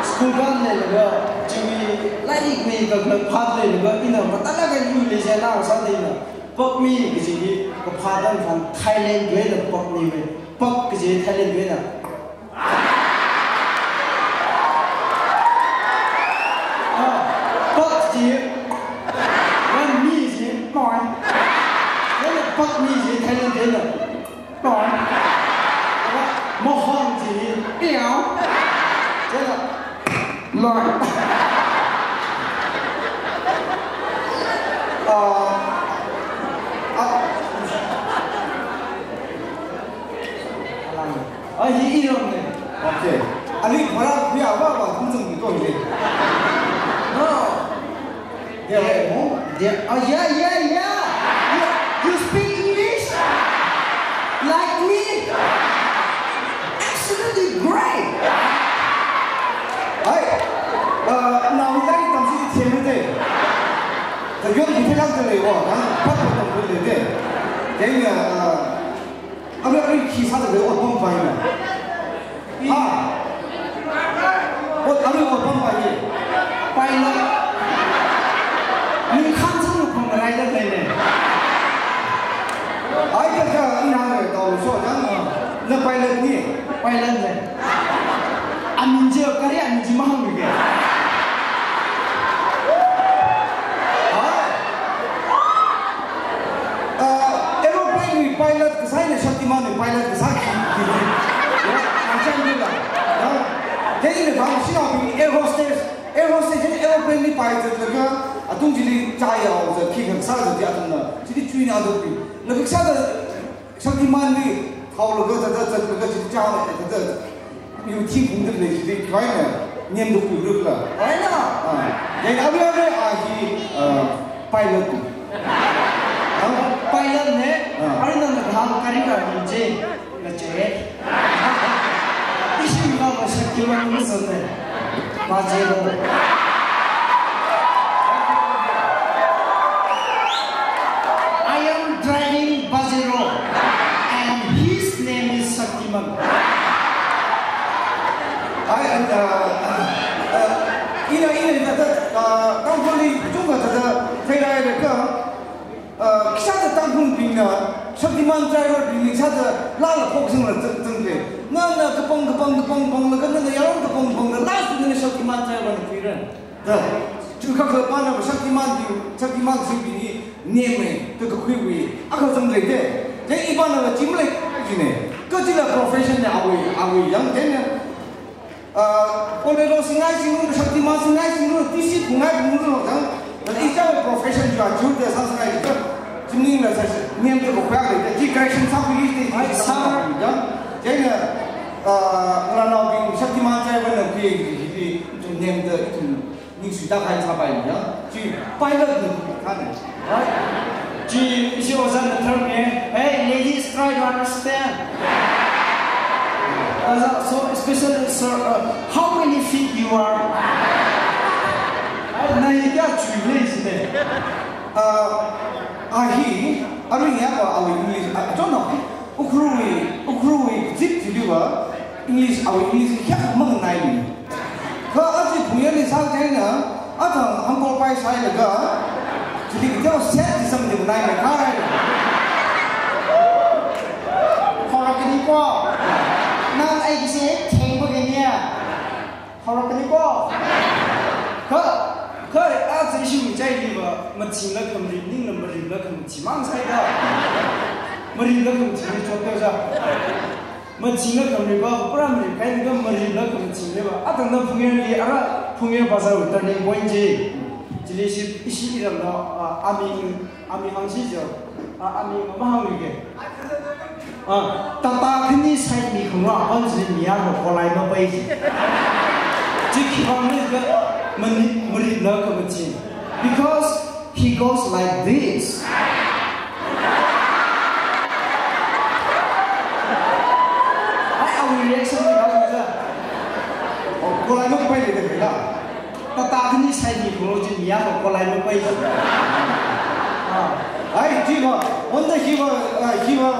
School kān leilaga, chiwui lairik mi kakla phat leilaga, ina matālaga iwui leishi na sāda ina. Pakmi kaji hi, kapha dan khan Thailand wui eina pakmi mi. Pak kaji Thailand wui eina. Ah, pak ji, wan mi ji, moi. Wan pak mi ji, Thailand ji na. Moi. Mohon ji, piao. Ji na. Moi. Ah, ah. Alang. Ah, hi iram ne. Okay. Ali bhara kuya ba ba tum tum ko le. No. Yeah, oh, yeah. Oh, yeah, yeah, yeah. You, you speak English? Like me? Absolutely great. Hai. Uh, now we got it, come see the same day. The young people have to lay on, huh? Papa don't do the day. Then, uh, Arui, arui khi sāda lei, ot pampai na. Ha? Ot, arui ot pampai ye. Pilot. Ningkhān sālu pampai da lei ne. Ai, ka, ka, ina le, tao so, yang, na pilot ni. Pilot ne. Amin je, kari amin je mahāng ke. Ha? Uh, aeroplane wui pilot kasā eina Shaktiman wui pilot kasā khi, khi, khi. Ya, macam ni la. Ya. Jadi ni bang sina bing air hostess, air hostess ni aeroplane li pai zatlaga, atung chili chai yao zat khi kasā zat ya atung na. Chili chui na zat khi. Na kasā zat Shaktiman li, thao laga zat zat zat laga chili chai zat zat. Yu thi phungda lei chili khaina, nem duk yu ruk la. Khaina? Ah, ya, ya, ya, ya, ah, hi, ah, pilot. Ah? Pilot ne, ah, arui nana kahāng kari kari je, na je. Ishi ma ma Shaktiman ma zat ne. Pajero. I am driving Pajero, and his name is Shaktiman. Ai, an, uh, uh, ina, ina, ina, ta, ta, uh, Tangkhulli chungkha ta, ta, theira re ka, uh, kisa ta Tangkhulbingna, Shaktiman driver bingli kisa ta, la la phok sing la zang, zang ke. Na, na, kapang, kapang, kapang, pang, la, ka, na, na, yarong kapang, pang, la, last na, na, Shaktiman driver na, kira. Da, chu kha kha pana ba Shaktiman di, Shaktiman sing bini name, tu ka khui wi, a kha zang lei de. De i pana la chim lei, ji ne. Ka ji la profession ne, awui, awui yang de ne. Ah, Bolero singai sing, Shaktiman singai sing, T C phungai phung lo, yang. Da i cha profession ju a ju de sa singai ka. Chim ning la sa, name tu ko khwa lei de. Ji correction sa ku yi de. Ai, sir. Yang. De ne, ah, la na bing Shaktiman cha ba na ku yi, yi, yi, name de, tu. Ningshi ta khai sāpai ya. Chi pilot na kha ne. Right? Chi ishi ojāna tharmi. Hey, ladies, try to understand. Ojā, so especially, sir, uh, how many feet you are? Ai, na hi kya chui le ishi ne? Uh, a hi, arui ya ko, awui English, I don't know. Ukhrulwui, Ukhrulwui zip chiliva, English, awui English hi kya mang nai ni. Kha aja phungyarli sā chieina, athang hangkor pai sailaga, chili kachao set chi samdi nai mai kharai. Khorok kani ko. Nang ai kisi thengpa kani ya. Khorok kani ko. Kha, kha, aja ishi mi chai liva, machingla khamri, ningla marimla khamchi mang sai da. Marimla khamchi ni chot ka ja. Machingla khamri ba, pura marim kai ni ka marimla khamchi ni ba. Athang na phungyarli, ara phungyar bazar turning point ji. Chili ishi, ishi iramna, ah, ami, ami hāngsi jo. Ah, ami mahāngmi ke. Ah, tata khani sai mi khamra apam ji mi ya ko kolai mapai ji. Ji khivang ni ka mani, marimla khamchi. Because he goes like this. Ai, awui reaction ni ka ja. Oh, kolai mapai de de la. Tata khani sai mi khamra ji mi ya ko kolai mapai ji. Ah. Ai, ji ma, onda ji ma, ah, ji ma,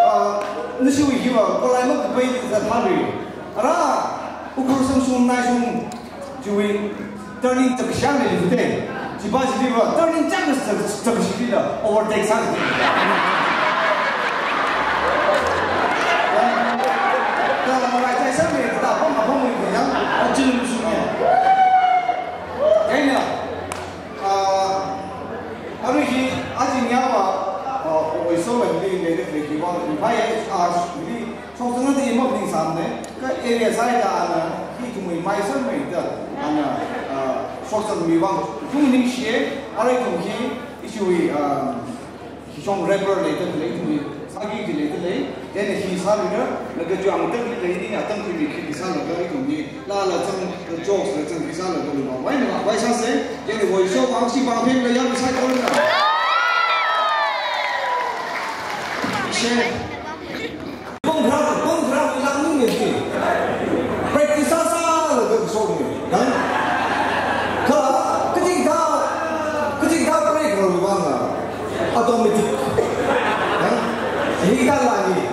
ah, Nashiwui hiva, kolai makapai ni zathanri. Ara, Ukhrul samshung, naishung, chiwui, turning chakshang ni lifte. Chiva chiliva, turning chak, chak, chak, chak, chak, overtake sang. Ta, ta, marai chai sang ni, ta, pom, pom, pom, yang, ajin shung ni. Kaya, ah, arui hi, ajin yawa, ah, oiso landi, lady, lady, wang, pai, ah, shuli, shokzang da imak ningsam ne, ka area sai da ana, hi ithumwui mai san mai da, ana, ah, shokzang mi wang, ithum ningshiye, arui ithum hi, issue, ah, hi shong rapper lei da lei, ithumwui, sagi ji lei da lei, then hi sa lei da, laga juang da lei, ni atang kui mi khi sa laga ithum hi, la la zang, jokes la zang, khi sa laga lu ma, wai na, wai sa se, then wai so, wang si, wang phen, la yang sa ko na. Share. Pung kharā, pung kharā mi lang ni chi. Practice sāsālaga shok ni. Kan? Kha, kachikathā, kachikathā break kharā vang a. Automatic. Kan? Hikathā la ni.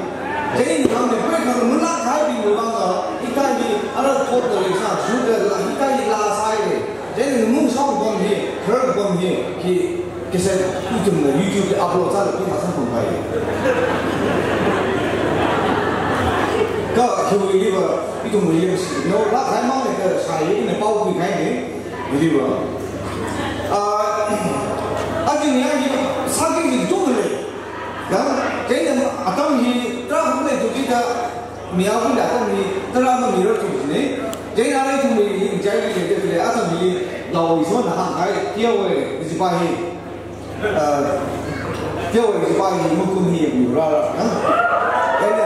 Jadi ni khamne break kharā mulak hai bing vang a. Hikathā hi ara thot da lei sa, shu da la, hikathā hi la sai lei. Then mung shong bom hi, kharā bom hi, khi, khi sai, ithumna YouTube li upload sālaga khi masang bom pai. Ka, khi wui liva, ithum wui liva si, no, la khai mang le ka sai, ina pao kui khai ni, liva. Ah, ajin ya hi, sagi ni tung le. Ya, kaya atam hi, tra hum le tu kita, Miya pun da kong ni, tara ma miro tu ni. Jai na rai tu mi, jai ni jai tu le, ata mi, lau iso na hang kai, tia we, isi pa hi. Eh, tia we, isi pa hi, mukun hi, mi ra ra, ha? Jai na,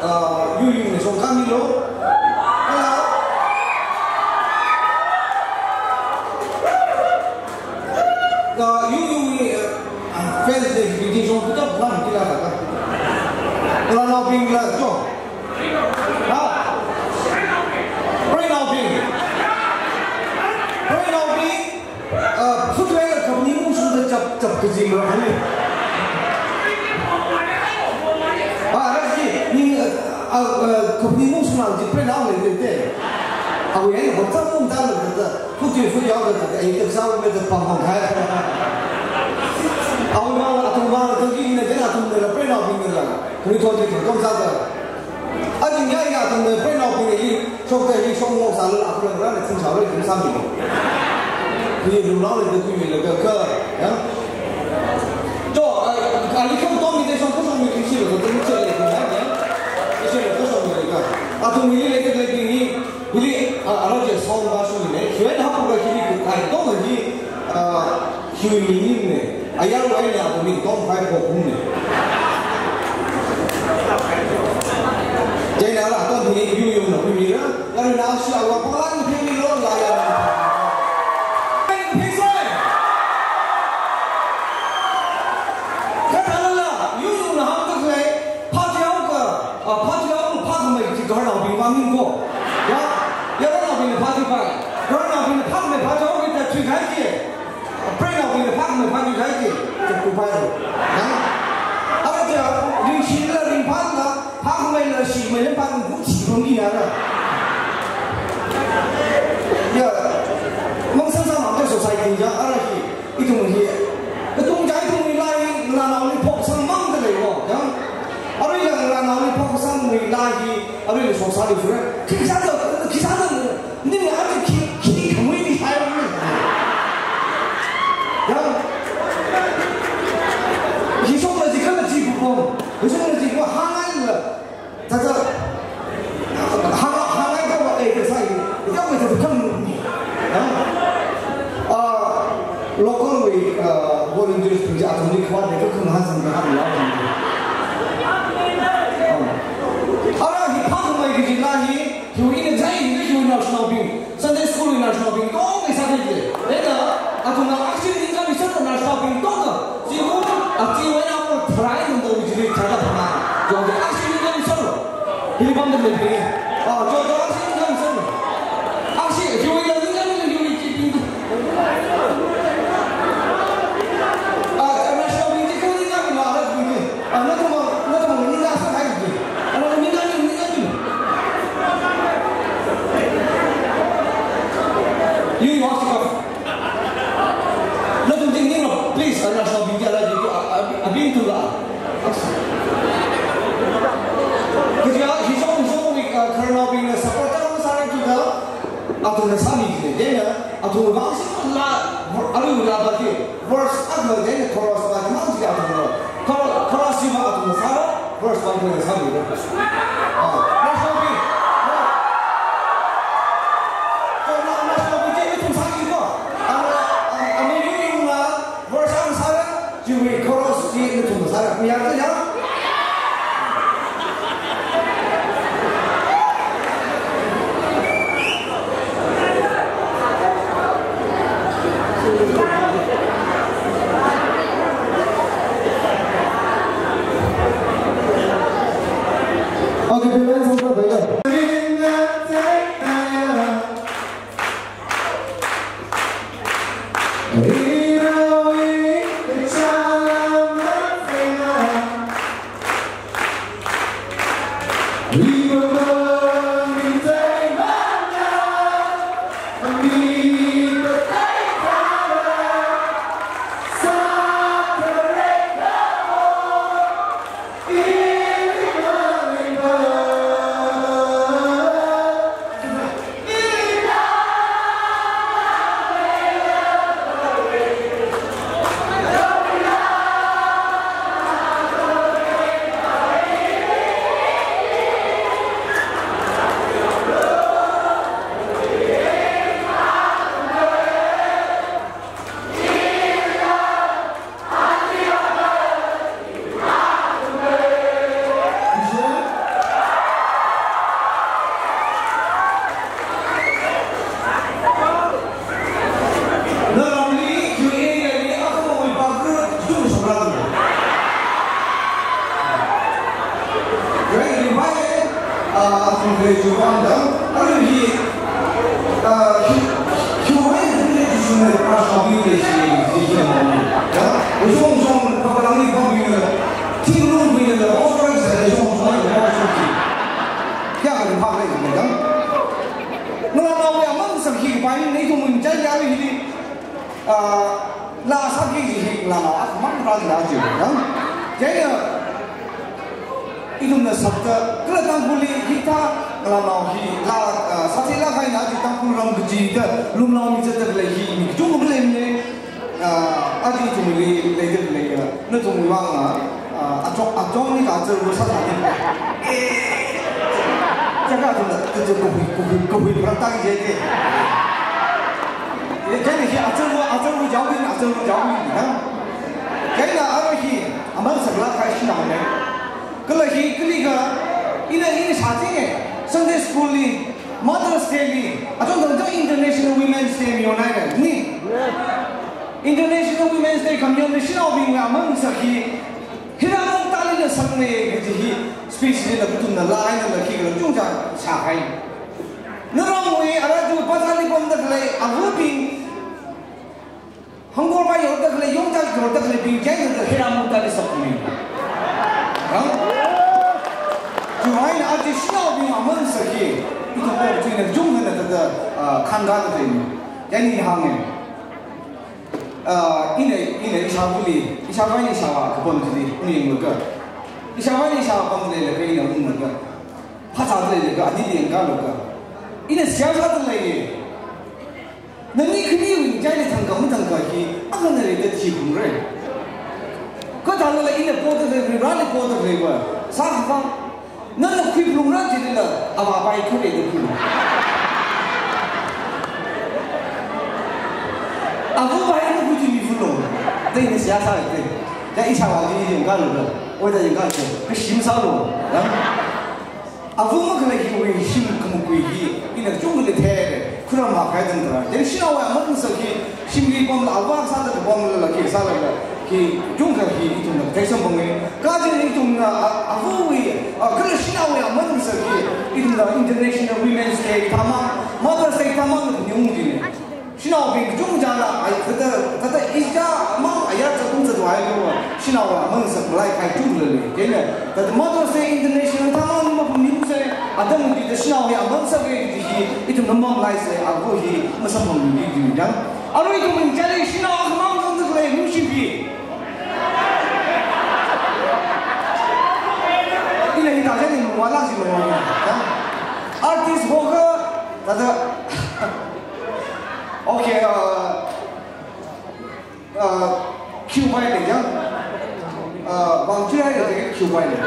eh, yu yu ni song kami lo. Hello. Ka yu yu ni, eh, fans de, ki jing shong, kuta plan kila ka. Kala nao bing la, jo. Ha? Preinaobing. Preinaobing. Ah, footwear company mungshungda chap, chap kajimra hani. Ah, rashi, ning, ah, ah, company mungshungla ji preinao lei lei te. Awe, ai, hotsā mungda lei te. Footwear, footwear yaoda, ai, tak sao me da pang pang hai. Awe, ma, athum ma, athum ki ne, de athum ne la, preinaobing ne la. Kuni thot de, thot sāda. Ajin ya ya tang de preinaobing hi, shokta hi shong ngok sāla, akhula rāna ching chao le, ching sāmi. Hi lunglao le, de kui mi le, ka, ka, ya. To, ah, ali khong to mi de shong, ko shong mi, mi shi le, ko mi shi le, ko ya, ya. Mi shi le, ko shong mi le, ka. Athum mi le, le, le, hi, hi, ah, ala je song ba shong mi le. Shwe na ko ga hi, hi, ai, to hi, ah, Hiwui mining ne, ayarwui eina athum mi tong phai phokhum ne. Chieina la athum hi yu yu na hui mira, kala na shi awa phalang phi mi lo la ya. Phi sai. Kha thala la, yu yu na ham tak le, pha jiao ka, ah, pha jiao ka, pha mai ji garnaobing vang ning ko. Ya, ya garnaobing pha ji pai. Garnaobing pha mai pha jiao ka ta chui khai ji. Preinaobing phak mai phak ni khai ki, chuk tu phai ro. Nang, ara ja, ringshila ringphāla, phakmeila shikmeila phak ni bu chi phang ni ara. Ya, mang san san ang society ja, ara hi, ithum hi. Katung ja ithum ni lai, nganao ni phok sang mang da lei wo, ya. Ara ya nganao ni phok sang ni lai hi, ara ni so sa di fura. Khi sa da, khi sa da, Ning a khi, khi khamui ni hai ni. Ya. Hi shok la ji kala ji bu pom. Hi shok la ji bu hangai la. Tata. Hanga, hangai ka ba, eh, ka sai. Ya, ka tata kam. Ya. Ah, local wui, ah, volunteers bing ja athum ni khwa de ka khang han sang ka han la. Ah. Ara hi phakmei ki ji la hi. Hiwui ina zai ina hiwui naoshinaobing, Sunday school wui naoshinaobing, tong ina sāda lei. Laga, athumna action income ina sāda naoshinaobing tongda. Chiwui, a chiwui na mo tharai nungda wui chili tharai da phama. Jong action income ina sāda. Hili pamda lei bing. Ah, jo, jo action income ina sāda. Action, hiwui na income ina hiwui chi bing. Ah, naoshinaobing chi ko income ina la bing. Ah, na tuma, na tuma ni na sa hai bing. Naobingna support tangsa rai thuda, athumna sāmi jina, chieina athumwui vang shimla, aruila ba ki, verse akha chieina chorus pa chimang chi athumna. Chor-, chorus chi ma athumna sāra, verse pa chieina sāmira. Ah, naobing. Chieina naobing chieina ithum sāki ko. Ana, ana, ana yungyungna, verse akha sāra, chiwui chorus chi nathumna sāra. Mayarda ya? Okay, payment sampa bhaiya. Naramli, Q A li, akhawui pākra, tum shokra tum. Very divided, uh, athum khalei chiwui vang da, arui hi, uh, hi, hiwui vang da, hi shunai, pra shabi le shi, shi shi mo. Ya, shong, shong, pākra ni, pākra ni, ting lung ni, authorize le, shong, shong, shong, shong. Kya kare, pākra ni, da. Ngalānaowui aman sāki kapai ni, ithum mun chai ya hi, ah, laa sāki hi, ngalānao akhamang rāda jiya, ya. Chieina, ithumna sāda, kala Tangkhulli hithā, ngalānao hi, laa, ah, sāthei laa kahaina, aja Tangkhul ram kachida, lumlao mi zatda khalei hi, mi kachungkha leimana, ah, aja ithumli leida khalei, ah, nathumwui vang, ah, ah, achong, achong ni ka achar vo sāsā ni. Eh, chaka athumna, kaja kahui, kahui, kahui pharāta ki je ke. Eh, chieina hi achar vo, achar vo jaoki, achar vo jaoki, ha? Chieina arui hi, aman sālāk kahai shanaona. Kala hi, kali ka, ina, ina shāchinga, Sunday school li, Mother's Day li, achon tang tang International Women's Day mi yonaira, ni? International Women's Day khami yonli shanaobingwui aman sāki, hina mang tali na sāngai, kaji hi, speech li na kutum na lai na la ki kala chungcha shāhai. Naramwui, ara ju pazali pamda khalei, avabing, Hangkor pa yorda khalei, yongda yorda khaleibing, jai yorda hira muda ni sakmi. Hang? Chiwui eina aja shanaobing aman sāki, ithum pao china jung hana tada, ah, khangda da ni. Jai ni hānga. Ah, ina, ina ishāvali, ishāvā eina ishāvā kapam chili, ning laga. Ishāvā eina ishāvā pamda leilaga, ina unglaga. Phasāda leilaga, ani yangkālaga. Ina seihā sāda lei. Nani khaniwui ngachaili thangkha mathangkha hi, akha ngarei da thiphalungra. Kathālala ina poda khalei, Vareli poda khaleiva, sākhavā, nana khuiphalungra jilala, avāpai khuirei da khuilu. Avāpai khuichimiphalung, da ina seihā sāi da. Da ishāvāli yangkālala, oida yangkā da, kashim sālu, ya? Ava makhalei hiwui shim khamakui hi, ina chungkha lei thei, khuram hakhai tangda. Then shanaowui aman sāki, shimli pamla, ava sāda pamlala, khi sālala, khi chungkha hi ithumna theisang pamngai. Kaji ithumna, a, avawui, a, kala shanaowui aman sāki, ithumna International Women's Day thamang, Mother's Day thamang ni ungdi ne. Shanaobing kachungchāna, ai, thāda, thāda ija mang ayar chātung chātung ai lo, shanao aman sākmalai kahai chungla lei. Chieina, thāda Mother's Day International thamang ni mapamnimsa, atam chida shanao hi aman sāki kaji hi, ithumna mamalaisa, ava hi masamphangmiki kaji yang. Arui ithum ngachaili shanao akhamang zangda khalei, ningshipi. Ina hithā jani mawala si mawala, ya. Thāda, okay, uh, uh, Q Y lei jang. Uh, vang chi ai de Q Y lei.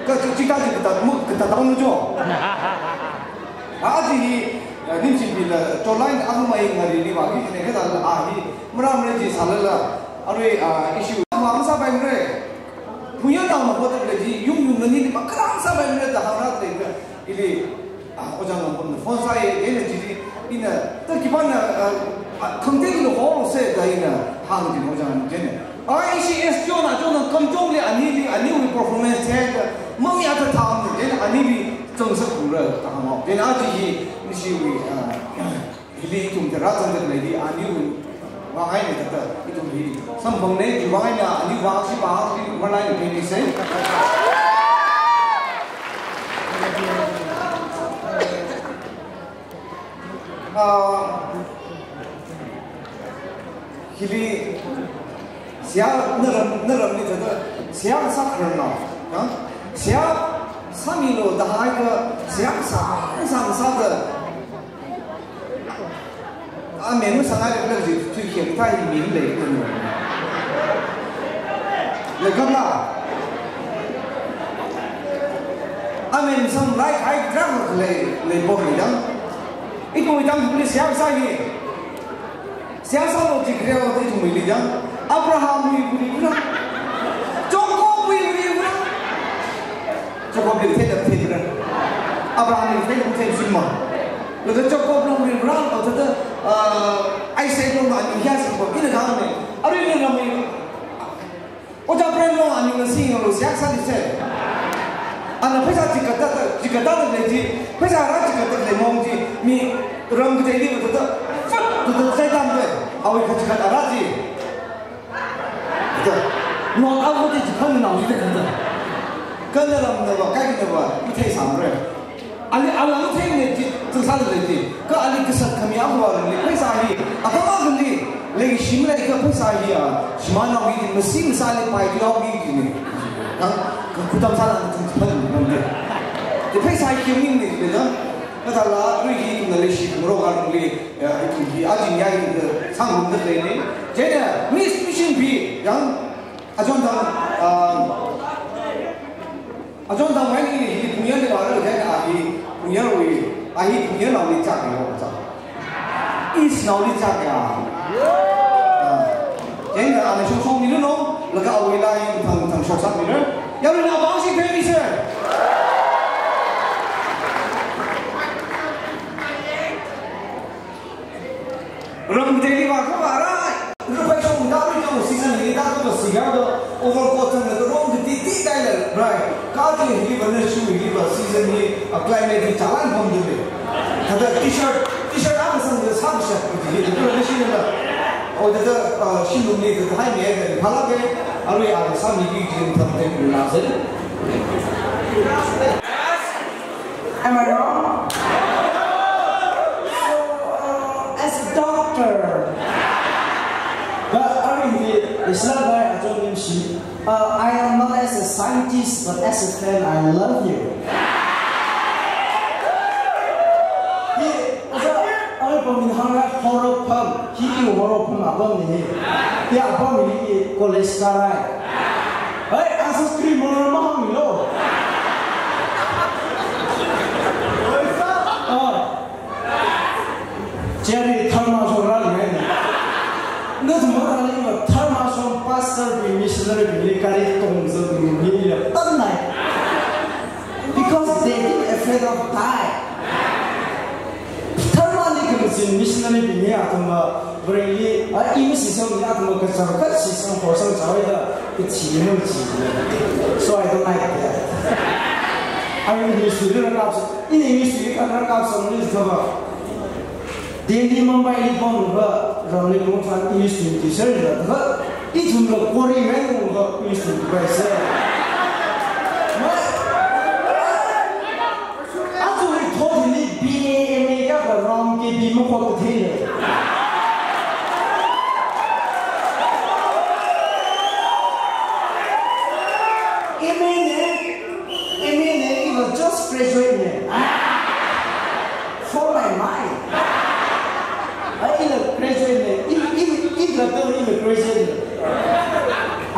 Ka chi chi ta chi ta mu ka ta ta mu jo. Aji hi, uh, nim chi bi la to line a mai ngari ni ba ki ne ka da a hi mura mura ji sa la la. Arui, uh, issue. Vang sa bai mure. Phuya ta ma ko ta le ji yung yung ni ma ka sa bai mure da ha ra de. Ili, ah, ojā nong pon phone sāi, ina chili, ina, ta khipāna, ah, ah, khangtei lo ho se da ina, hāng jin ojā nong jin. Ai, ishi S T O na chona kamchongli anili, aniwui performance theiakha, mami ata tham jin, anili changsa kura ta hāng. Jin aji hi, nishiwui, ah, hili ithum thāda rāzangda leili aniwui vang eina thāda ithum hi samphang nei, chiwui vang eina ani vang shi pa shi malai ni peni sei. Ah, hili seihā naram, naramli thāda seihā sākharar na, ha? Seihā sāmilu da haiakha seihā sā, sā, sāda Amen masāngai lei kala ji, tui khiam thai min lei kala. Lei kala. Amen sam lai khai drang lei, lei bo lei jang. Ithum ithum puli seihā sā hi. Seihā sālu ji kre o ithum lei jang. Abraham wui puli kala. Jacob wui puli kala. Jacob wui thei thei kala. Abraham wui thei thei summa. Laga Jacob long rin rang, o thāda, ah, Isaac long ani hiya sing ko, ina dang ne. Arui ni ramai, ojā Prem long ani ngasing lo seihā sāli se. Ana pheisā chikatta, chikatta le ji, pheisā rā chikatta le mong ji, mi ram kateili thāda, fat, thāda sai tam de, awui kachikatta rā ji. Thāda, not out of the Japan now, you know. Kala ram na ba, kai na ba, mathei samre. Ali alang thei ne ji, tu sāli le ji. Ka ali kasat khami awa le, pheisā hi, atama gandi, le shim le ka pheisā hi a, shima na wi, masi masāli pai tu wi ji ne. Ka, ka khutam sāla tu phan nam de. De pheisā hi min ne, de na. Kathāla, rui hi tu na le shi, mro ka le, ya, itu hi, ajin ya hi, sang mun de le ne. Jena, Miss Mission B, yang, Achon thang, um, achon thang mai ni hi Phungyan ni ba ra, jai na hi Phungyan wui, a hi Phungyan naoli chak ni ho chak. East naoli chak ya. Ah. Jai na ana shong shong ni no, laga awui lai thang thang shong sak ni no. Ya ri na ba shi phe ni se. Ram deli ba ko ba ra. Rupai shong da ri jong season ni da ko siya do overcoat na do rong di di dai le rai. Ka di hi ba na shu hi ba season ni a climate ni chalan bom de. Thāda t-shirt, t-shirt ang sang de sang sha di di de shi na. O de de shi lu ni de hai me de phala ke. Arui a sa mi ki ki tham de na se. Am I wrong? So, uh, as a doctor, but I mean, it's not like I don't mean she. Uh, I am not as a scientist, but as a friend, I love you. Hi, asa, ai pam ni hang ra horo pam, hi ki horo pam apam ni. Hi apam ni ki college ka rai. Hai, asa screen mo ma hang lo. Ah. Jerry tharma so ra le. Na thum ma ra le ma tharma so pastor bi missionary bi ni kari tong zo bi ni ya tan nai. Because they didn't afraid of die. Tharma ni khamachin missionary bing hi athumva, Vareli, a, i misi sāng ni athumva kachar kachi sāng horsang chāwei da, kachi ni mung chi. So I don't like that. I mean, English student rang kapsa, in English student kan rang kapsa ni thava. Delhi, Mumbai li pamva, ramli pam fan English student teacher la thava. Ithumla Korea mengva English student bai se. Ma, Aja hi thot hili B A M A ya ka ram ke bi ma khot thei le. M A ne, M A ne, Just graduate ne. For my mind. Ai, ila graduate ne. I, i, ila tang ila graduate ne.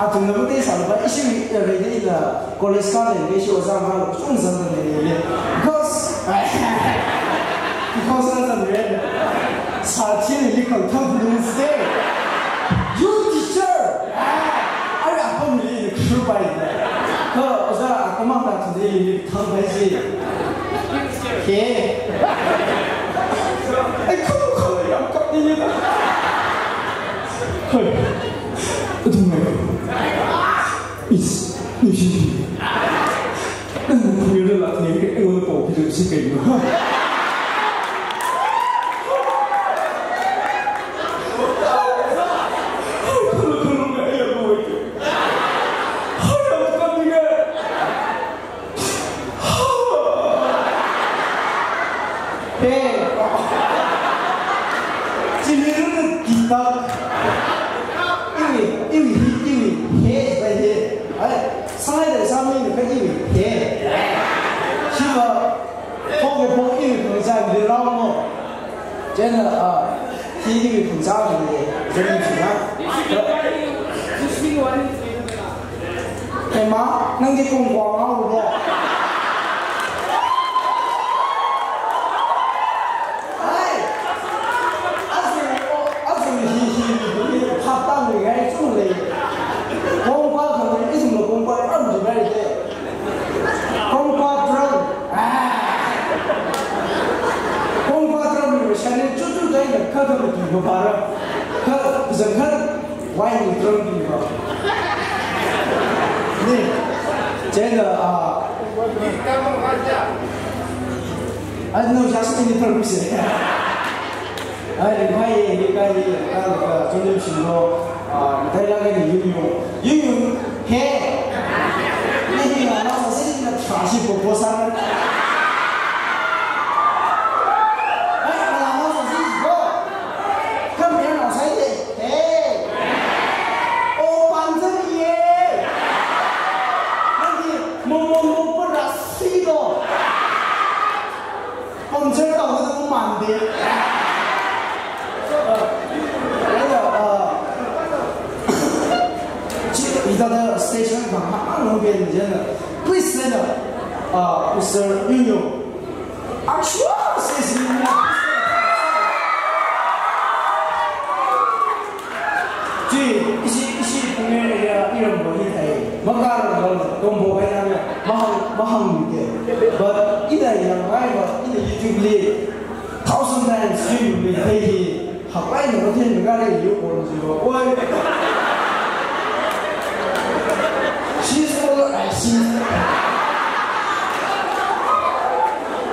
Athumna mate sālaba, ishi, eh, ready ila college kāda, ishi ojā ngala, chung zangda ne ne. Because, because na zangda ne. Sāchili khangthang lu se. You teacher. Ai, apam li khupai. Kha ojā akamang na thili thangpai si. He. Ai, khalu khalu yam kap ni ni. Hoi. Athum ngai. Is. Nishi. Nang phungli la thang ke, ai, wala pao pida si kai ma. Khalu khalu ngai yam wai. Hoi, yam kap ni ngai. Hey. Chili runa kitak. Iwi, iwi, hi, iwi. He, bai he. Ai, sangai da sami ni ka iwi. He. Shiva. Pong ke pong iwi kong sa di rao mo. Chieina, ah, hi iwi kong sa di. Zeni sina. Ema, nangdi kongkwa ngao lo. Ai, azu, azu hi, hi, hi, hi, phatang ni ngai chung lei. Kongkwa kang ni izum lo kongkwa ram ju ngai de. Kongkwa tram. Ah. Kongkwa tram ni shani chu chu dai na kha kha tu ba para. Kha zan kha. Why you don't give up? Ni, chieina, ah, I know just in the promise. Ai, ringphāya, ringphāya, ka, ka, chunglim shimlo, ah, mathālāk eina yungyu. Yungyu, he. Ni hi la, la, sa, si, na, tra, si, po, po, sa, na. Ai, la, la, sa, si, go. Come here, la, sa, si. Hey! O panzan ye! Nangdi momo mo pura sido. Panzan tau na mande. Uh, uh, chi, ida da station ka ha ang nong ben jen. Please stand up. Uh, Mister Yunyo. I'm sure says you know. Chi, ishi, ishi, phungli ya, iram bo hi thai. Makar lo, tombo hai na, mahang, mahang ke. But ida yang hai ba, ida YouTube li, thousand times view li thai hi. Hapai na ko then ga le yu ko ji lo. Oi. She's taller, uh, she's,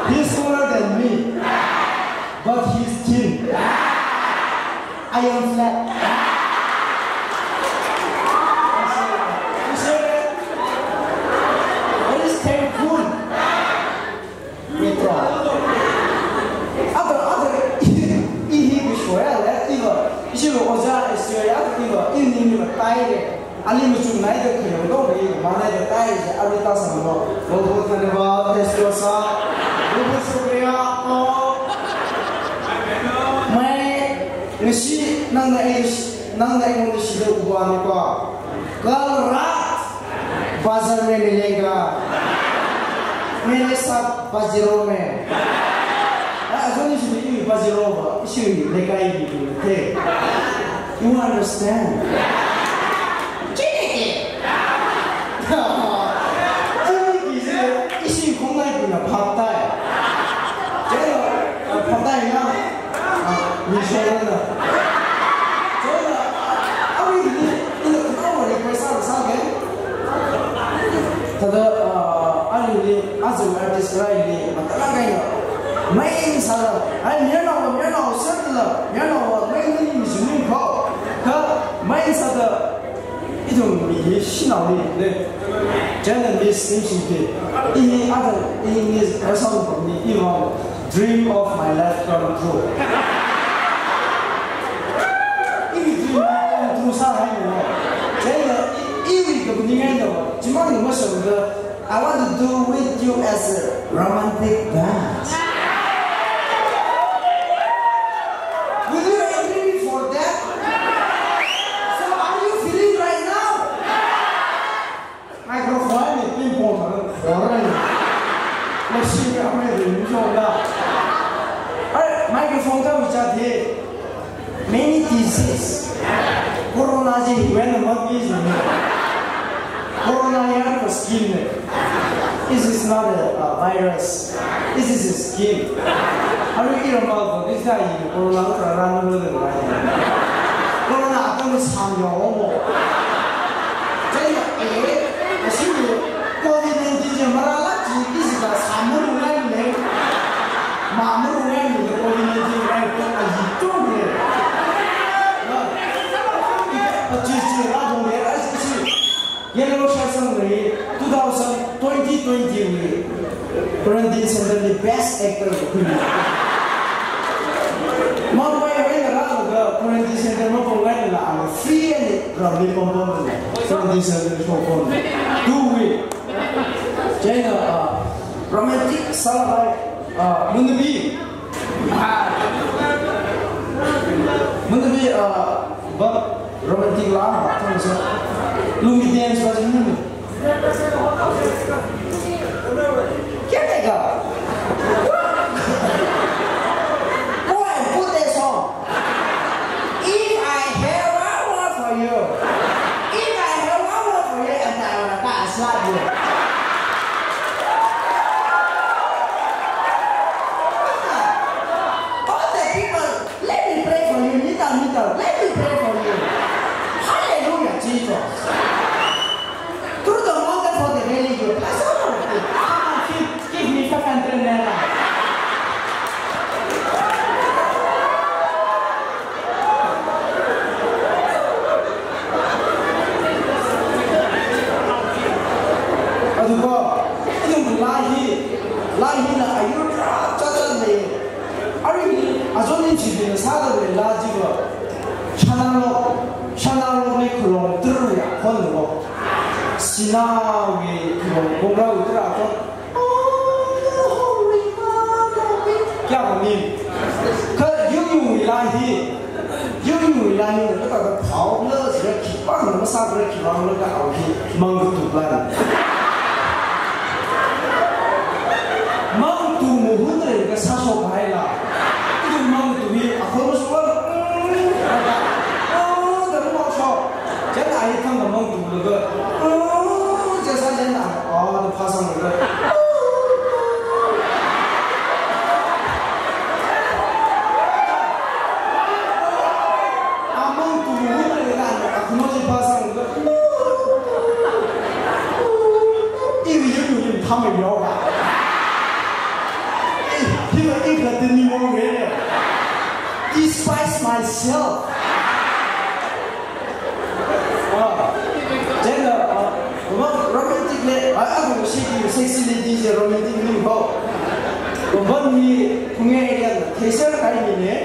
he's taller than me, but he's thin. I am flat. What is thankful? Mitra. Ata, ata, i, i hi bishoya le, iva, ishiva ojā, ishiva ya, iva, i ni ni matai le. Ali machuk nai da khayo do, i ma nai da tai je, ali ta sam lo. Bahut bahut dhanyavad, S D O sir. Bahut bahut shukriya aapko. Main ngashi nangna ai, nangna aingondali shida uba ni pa. Kal raat. Bazar mein milenga. Mere saath bazaar mein. Ah, ajo ni shini bazar ba, ishi lekai ni the. You understand? Chiniki. Chiniki se ishi khongnai puna phatai. Chieina, ah, phatai na. Ah, mi shorana. Chieina, ah, awui ni, ina kanaowa request sāsā ke. Thāda, ah, ali ni, aja artist rai ni, mathālāk eina. Main sāda, ai, mayarnao, mayarnao sāda, mayarnao, main ni mi suni ko. Kha, main sāda, ithum mi hi shanaoli le. Chieina Miss Nimshim hi. I hi ada, i hi Miss Assam ni, i vang dream of my life come true. I hi dream come true sāhai no. Chieina i, i hi kaphaning eina, chimang ni masāda, I want to do with you as a romantic dance. Will you agree for that? So are you feeling right now? Microphone ni ping pong thang khorei. Machine ya mai ring shong da. Ai, microphone ta wicha the. Many disease. Corona ji hiwui eina mapi jine. Corona ya ko skin ne. This is not a, uh, virus. This is a skin. Aru iram bal ko, this guy, corona ko rara no lo de. Corona akon sam yo mo. Jai ya, eh, asini, covid nineteen je marala ji, this is a sam mo ngai ne. Ma mo ngai ne, covid nineteen ngai ko a ji to ne. Pachis ji la dong ne, a ji ji. Yellow Shasang Lei, two thousand twenty twenty wui quarantine center li best actor wui. Mumbai wui eina rālaga quarantine center mapung eina la ana free eina ramli pom pom na. Quarantine center li pom pom. Two wui. Chieina, uh, romantic sālāk kahai, uh, Munabi. Munabi, uh, ba romantic la, ba thang sa. Lungi dance ba sini. Kya tega? Go and put that song. If I have one word for you, if I have one word for you, and I will slap you. All the people, let me pray for you. Kneel down, kneel down. Let me pray for you. Hallelujah, Jesus. Through the mountain for the valley, you bless all of it. Come on, give, give me five hundred naira. Aduko, ithum laa hi, laa hina ayur cha cha cha lei. Arui, azon ningshibingna sāda lei laa jiva. Shanarok, shanarok ni khulong tru ya khon lo. Sinawui khulong kongra tru ya khon. Kya kami? Kha yungyungwui laa hi. Yungyungwui laa hi, kha kha phao la, zira khipāng la, masā zira khipāng la, kha au hi, mang katup laa. Mang tu muhun re, kha sāshok hai la. Itu mang tu hi, akhor masuk la, mm, oh, dah mau shok. Chieina ai thang mang tu laga, oh, chieina chieina, oh, da phasang laga. Amang tu laga, akhono chi phasang laga. Iwui yur yur tham yoga. Hi, hi, hi, ni mo nge. Despise myself. Ah, chieina, ah, ro-, romantic le, ah, ah, shi ki sexy lady je romantic ni ho. Ko ban ni phungye ya, theser kai ni ne.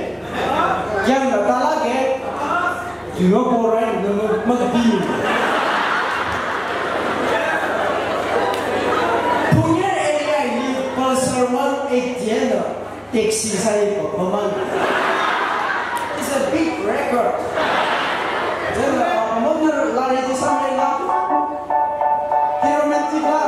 Yang na tala ke, you know, ko rai, no, no, ma bi. Phungye area ni Pulsar one eighty na. Taxi sai ko mamang. It's a big record. Then, uh, mamang lari di sa mai la. Hi romantic la.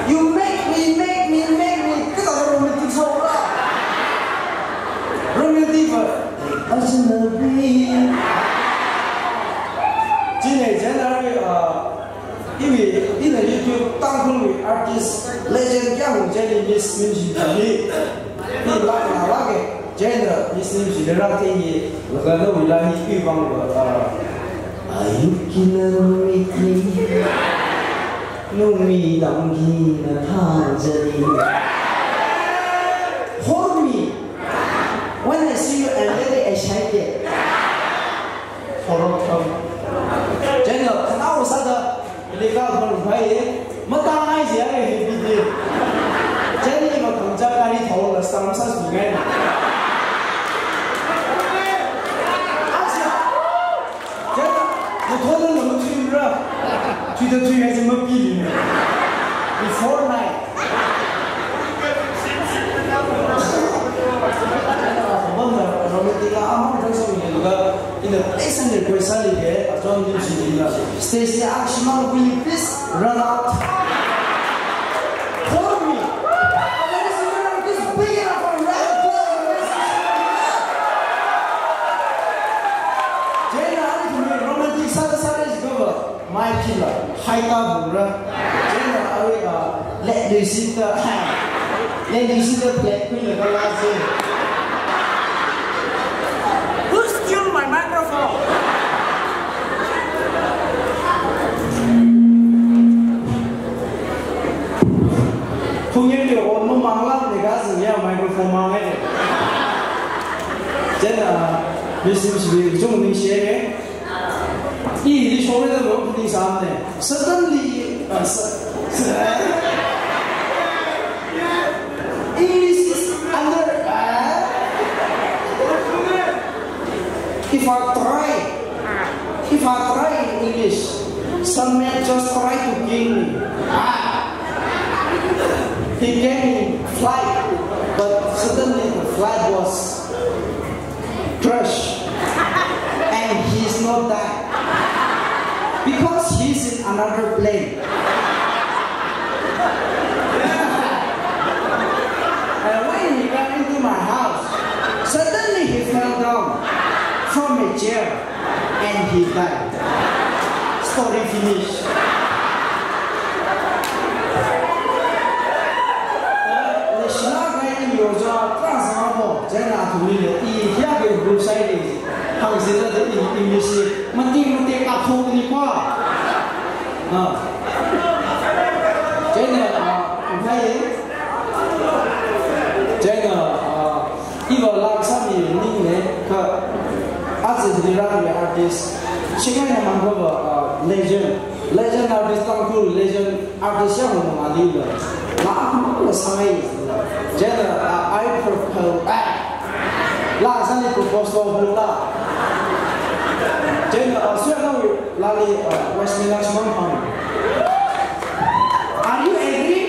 You make me, make me, make me. Kita romantic so la. Romantic ba. Ajnabi. Chieina, chieina, uh, Iwui, ina YouTube Tangkhulwui artist legend kayākha chili Miss Nimshi Dili. I lak na lak e, chieina Miss Nimshi Dili rāthengi, laga nawui laa hi iwui vang va, ah, ayukkina numitni, numidamkina thangzani. Hold me. When I see you, I'm very excited. Horok tham. Chieina khanao sāda, lika khon phai, matāngai jiya re happy day. Chieina makhangcha kari thao la stam sā sungai. Acha. Chieina Ra, three to three haisi mapili. Before night. Bamda romantic la amang thang song ni ga, in the place and request sāli ke, achon nim si ni la. Stage li akshimang, will you please run out? Follow me. Ladies and gentlemen, please big it up for a round of applause. Chieina ani thumwui romantic sāda sāda jiakha va, mai phila, haita bura. Chieina arui, ah, let Lucinda, let Lucinda play queen la kala se. Who stole my microphone? Phungyen yo, on mo mangla ne ga zing ya microphone mang e. Chieina, Miss Lim Shibui, chung ning share e. I, i shong le da mo puni sam ne. Suddenly, uh, su-, su-, English is under, uh, if I try, if I try in English, some men just try to kill me. Ah. He came in flight, but suddenly the flight was crash, and he's not died because he's in another plane. And when he got into my house, suddenly he fell down from a chair and he died. Story finish. Leshna gai ni yoja, kazang mo, chieina athumli le, i hiya ke group sai de, hāngsi da de, i, English li, mati, mati, ka thok ni kwa. Ah. Chieina, ah, hai. Chieina, ah, iva laa sāmi ning ne, kha, aja Hiriran me artist, Chingai na mangkho va, ah, legend, legend artist, Tangkhul legend artist ya mo mali va. Laa khamang la sai. Chieina, ah, I propose, ah, laa sāli propose lo hula. Chieina, ah, suya na lali, ah, West Milan Shimang Pam. Are you agree?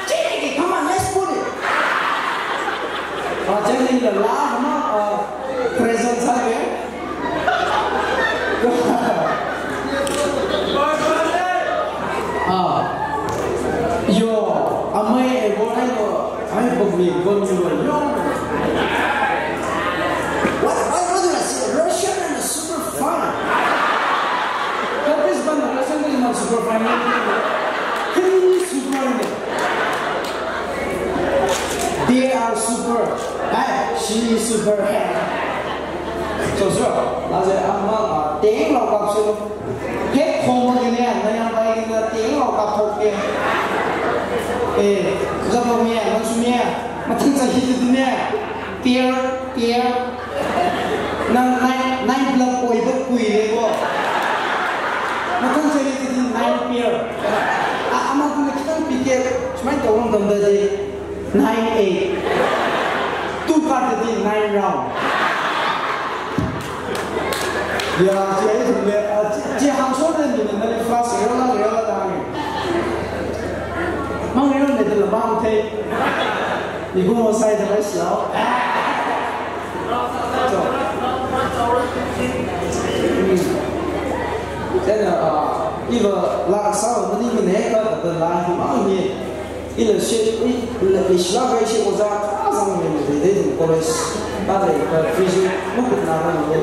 Chieina, come on, let's put it. Ah, chieina la, la, ma, ah, present sāke. Ah. Yo, amei, eh, go, ai, go, ai, go, mi, go, mi, go, yo. What, what, what do I say? Russian and a super fine. That is one Russian is not super fine. Can you super? They are super. Ai, she is super. So, so, laje ama, ah, teng lo kap so. He khoma gini, na yang bai gini, teng lo kap thok ke. Eh, zabo mi, na su mi, mathing sa hit ni. Pier, pier. Nang nine, nine block oiba kuile ko. Mathang chari titi nine pier. A, ama kuna khitang pier. Sumai tawang tamda de. Nine eight. Two card titi nine round. Ya, chi ai thumle, a, chi, chi hāngshok ren ni na le fast rela, rela da ni. Mang rela ne de la bang the. Ni ko mo sai da lai siao. So. Hmm. Then, uh, iva laa sā maningmana kha da la hi mang hi. Ila shi, i, ila ishla kai shi oja kazang le de de college. Ba de ka fiji mukut na na le.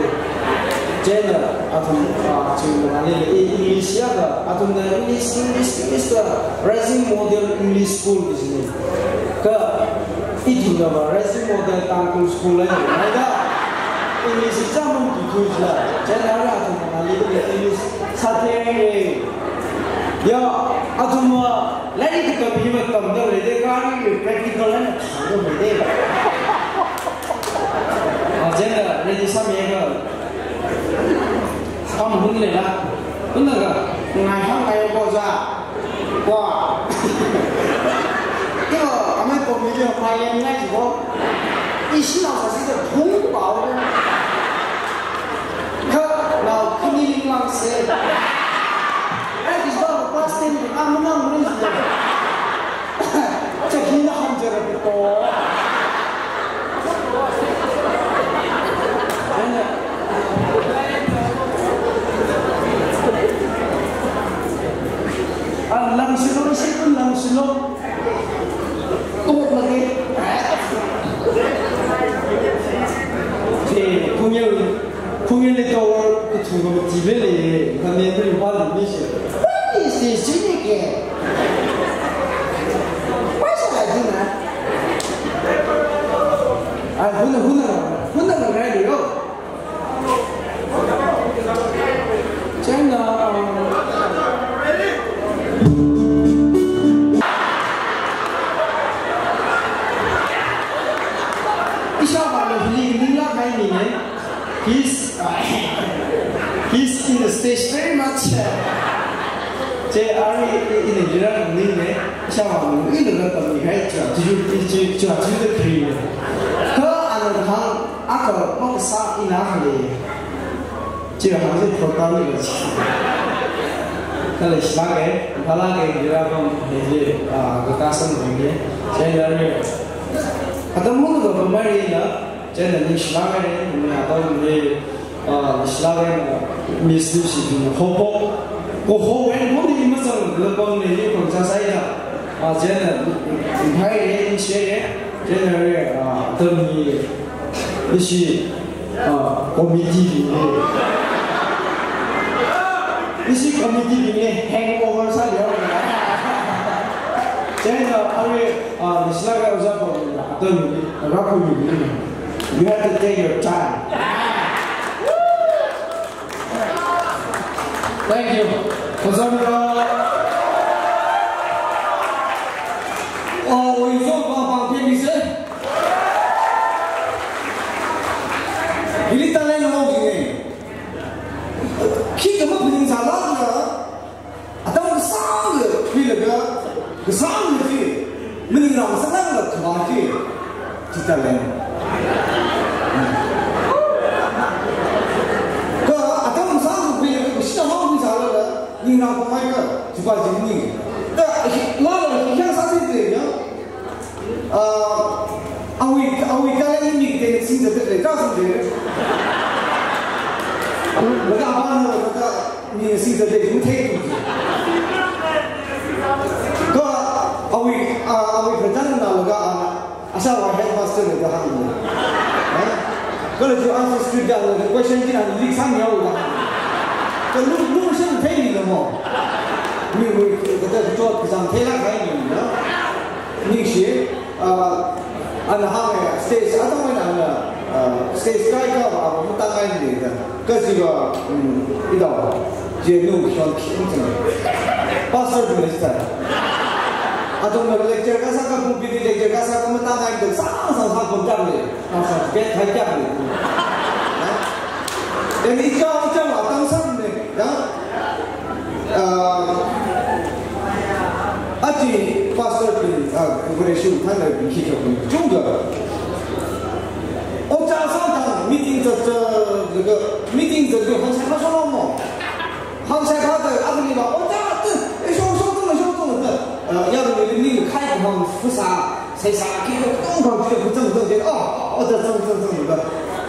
Chieina athum, uh, chi mo na le i English ya ka athumna English, English, English ka rising model English school business. Kha ithumna va rising model Tangkhul school la, maida. English exam mun tu tu la. Chieina ara athum na li English sāthei. Ya, athum va lairik katamli va tamda leida kha ni practical la thāda leida. Ah, chieina ready sāmi ga. Kam hun le la. Hun ga. Ngai hang ngai ko ja. Kwa. Yo, amei ko mi yo mai yang ngai ko. Ishi na sa si de phung ba o. Kha, na khani Mangse. Eh, this one class ten, ah, manang manang. Chahina hamjara ko. Ah, langsilo, ishi pun langsilo. Tok lagi. Che, kunyel, kunyel le tawar, kuchunga mati bele, kami beri wali mission. What is this thing again? Why should I do that? Ah, huna, huna, huna, huna, radio. China, um, ishāvāna hili ningla kahaina. He's, uh, he's in the stage very much. Che, ari, ina yura ningna. Ishāvāna ina tammi kahai chua, chua, chua, chua, chua, chua. Kha ana hāng, akha makasā ina hānga. Chi hāngsi program ni chi. Kala shilāka, kala ke gira bang hili, ah, kakasang bang ni. Chieina ni. Atam mung ka bamai ni na, chieina ni shilāka ni, ni atam ni, ah, shilāka ni, Miss Lucy ni, hopo. Ko ho wen mo ni masang la bang ni, ni kong sa sai na. Ah, chieina, ni hai ni, ni share ni. Chieina ni, ah, atam ni, ni shi, ah, committee bing ni. Ishi committee bing ni hangover sāli. Chieina, ah, ari, ah, ni shilāka ojā ko ni, atam ni, rakhu ni. You have to take your time. Thank you. Kazan ka. Oh, we so bang bang ke mi se. Hili talent ho ji ne. Khi kama phuning sāla na. Atam kasāngla khuilaga, kasāngla chi, maningrang sāngla khavā chi, chi talent. Kha atam kasāngla khuilaga, kashina mao khui sālala, ningrang pamai kha, chipa chi maning. Kha, hi, la la, hi, hi, sāsi de, ya. Ah, awui, awui talent ni mi te sing zat le, ta sing zat le. Laga abana, laga mi sing zat le, yung thei tu. Kha awui, ah, awui kazan na laga, ah, ashāvā headmaster laga hāng. Eh? Kala chu answer script da laga question chi na leak sāmi haowa. Kha lu, lu shan thei ni na mo. Mi, mi, kata kachot kachāng theilāk kahai ni na. Ningshi, ah, ana hānga stage, atam eina ana, ah, stage kaikha va, va, matang eina da. Kajiva, mm, ida, je nu, shon, king, king. Pastor bing lista. Atam na lecture kasā kha, pulpit lecture kasā kha, matang eina da, sang, sang, sang, pun jam le. Sang, sang, bet, hai jam le. Eh? Then icha, icha, atam san ne, ya? Ah, achi pastor bing, ah, congregation thānabing khi chok bing chungda. Ojā sāda meeting zat zat, laga meeting zat zat, hāngshai phāshā lo mo. Hāngshai phāda, akhali va, ojā, tu, eh, sho, sho, tu, sho, tu, tu. Ah, ya, ni, ni, ni, khai, hāng, fusa. Sai sāki ko tong bang chi ko zang zang je, oh, oh, zang zang zang zang zang.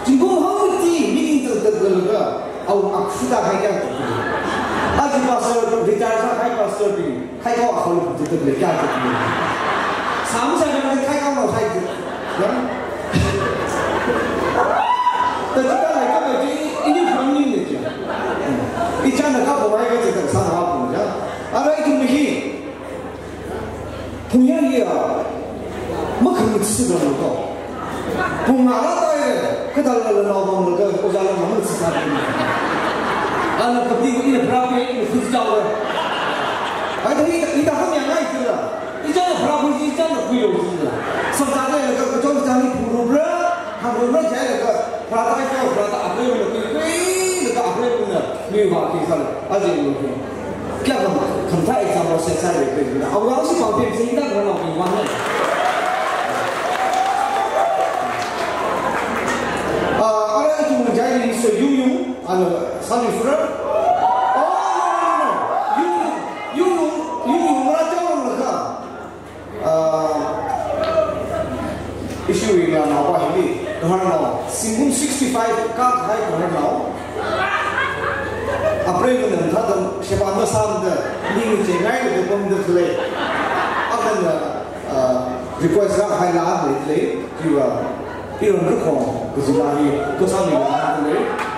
Zingkum hangmati meeting zang zang zang zang. Au, ak suda khai kya zang. Aji pastor, retire sākahai pastor bing, khai ko akhal zang zang le kya zang. Sam sa zang khai ko nao sai zang. Ya. Ta chi ka lai ka ba chi, ini family ne chi. Ichāna ka ko mai ka chi ta sa ha ko ya. Ara itu mihi. Pung ya ya, makhangachee dong ko. Pung ngala tai le, kathāla la nao dong le, ojāla makhangachee sa dong. Ana pati ko ina pharākhui, ina khuizā le. Ai, ta ina, ina hāng ya ngai tu la. Ichāna pharākhui, ichāna khuiyo tu la. Samta le, ka, ka chong chang ni phuru bra, hāngru bra jai le ka, pharātai ko, pharāta apre le, kui, kui, le ka apre le, mi va ki sa le, aje le kui. Kya kam, khamthā example set sāi le, na, awang si pang pim sing dang rana pi wang ne. Ah, ara itu menjadi so yung yung, anu, sali sura. Napa hili, kaharnao, zingkum sixty-five kākahai kaharnao. Apreiva̱na mathāda sheba masāmada, ning cheingaida pamda khalei. Akhana, uh, request rākahai laa leidalei, chiwui, iran rukhong, kazula hi, kosāmi laa leidalei.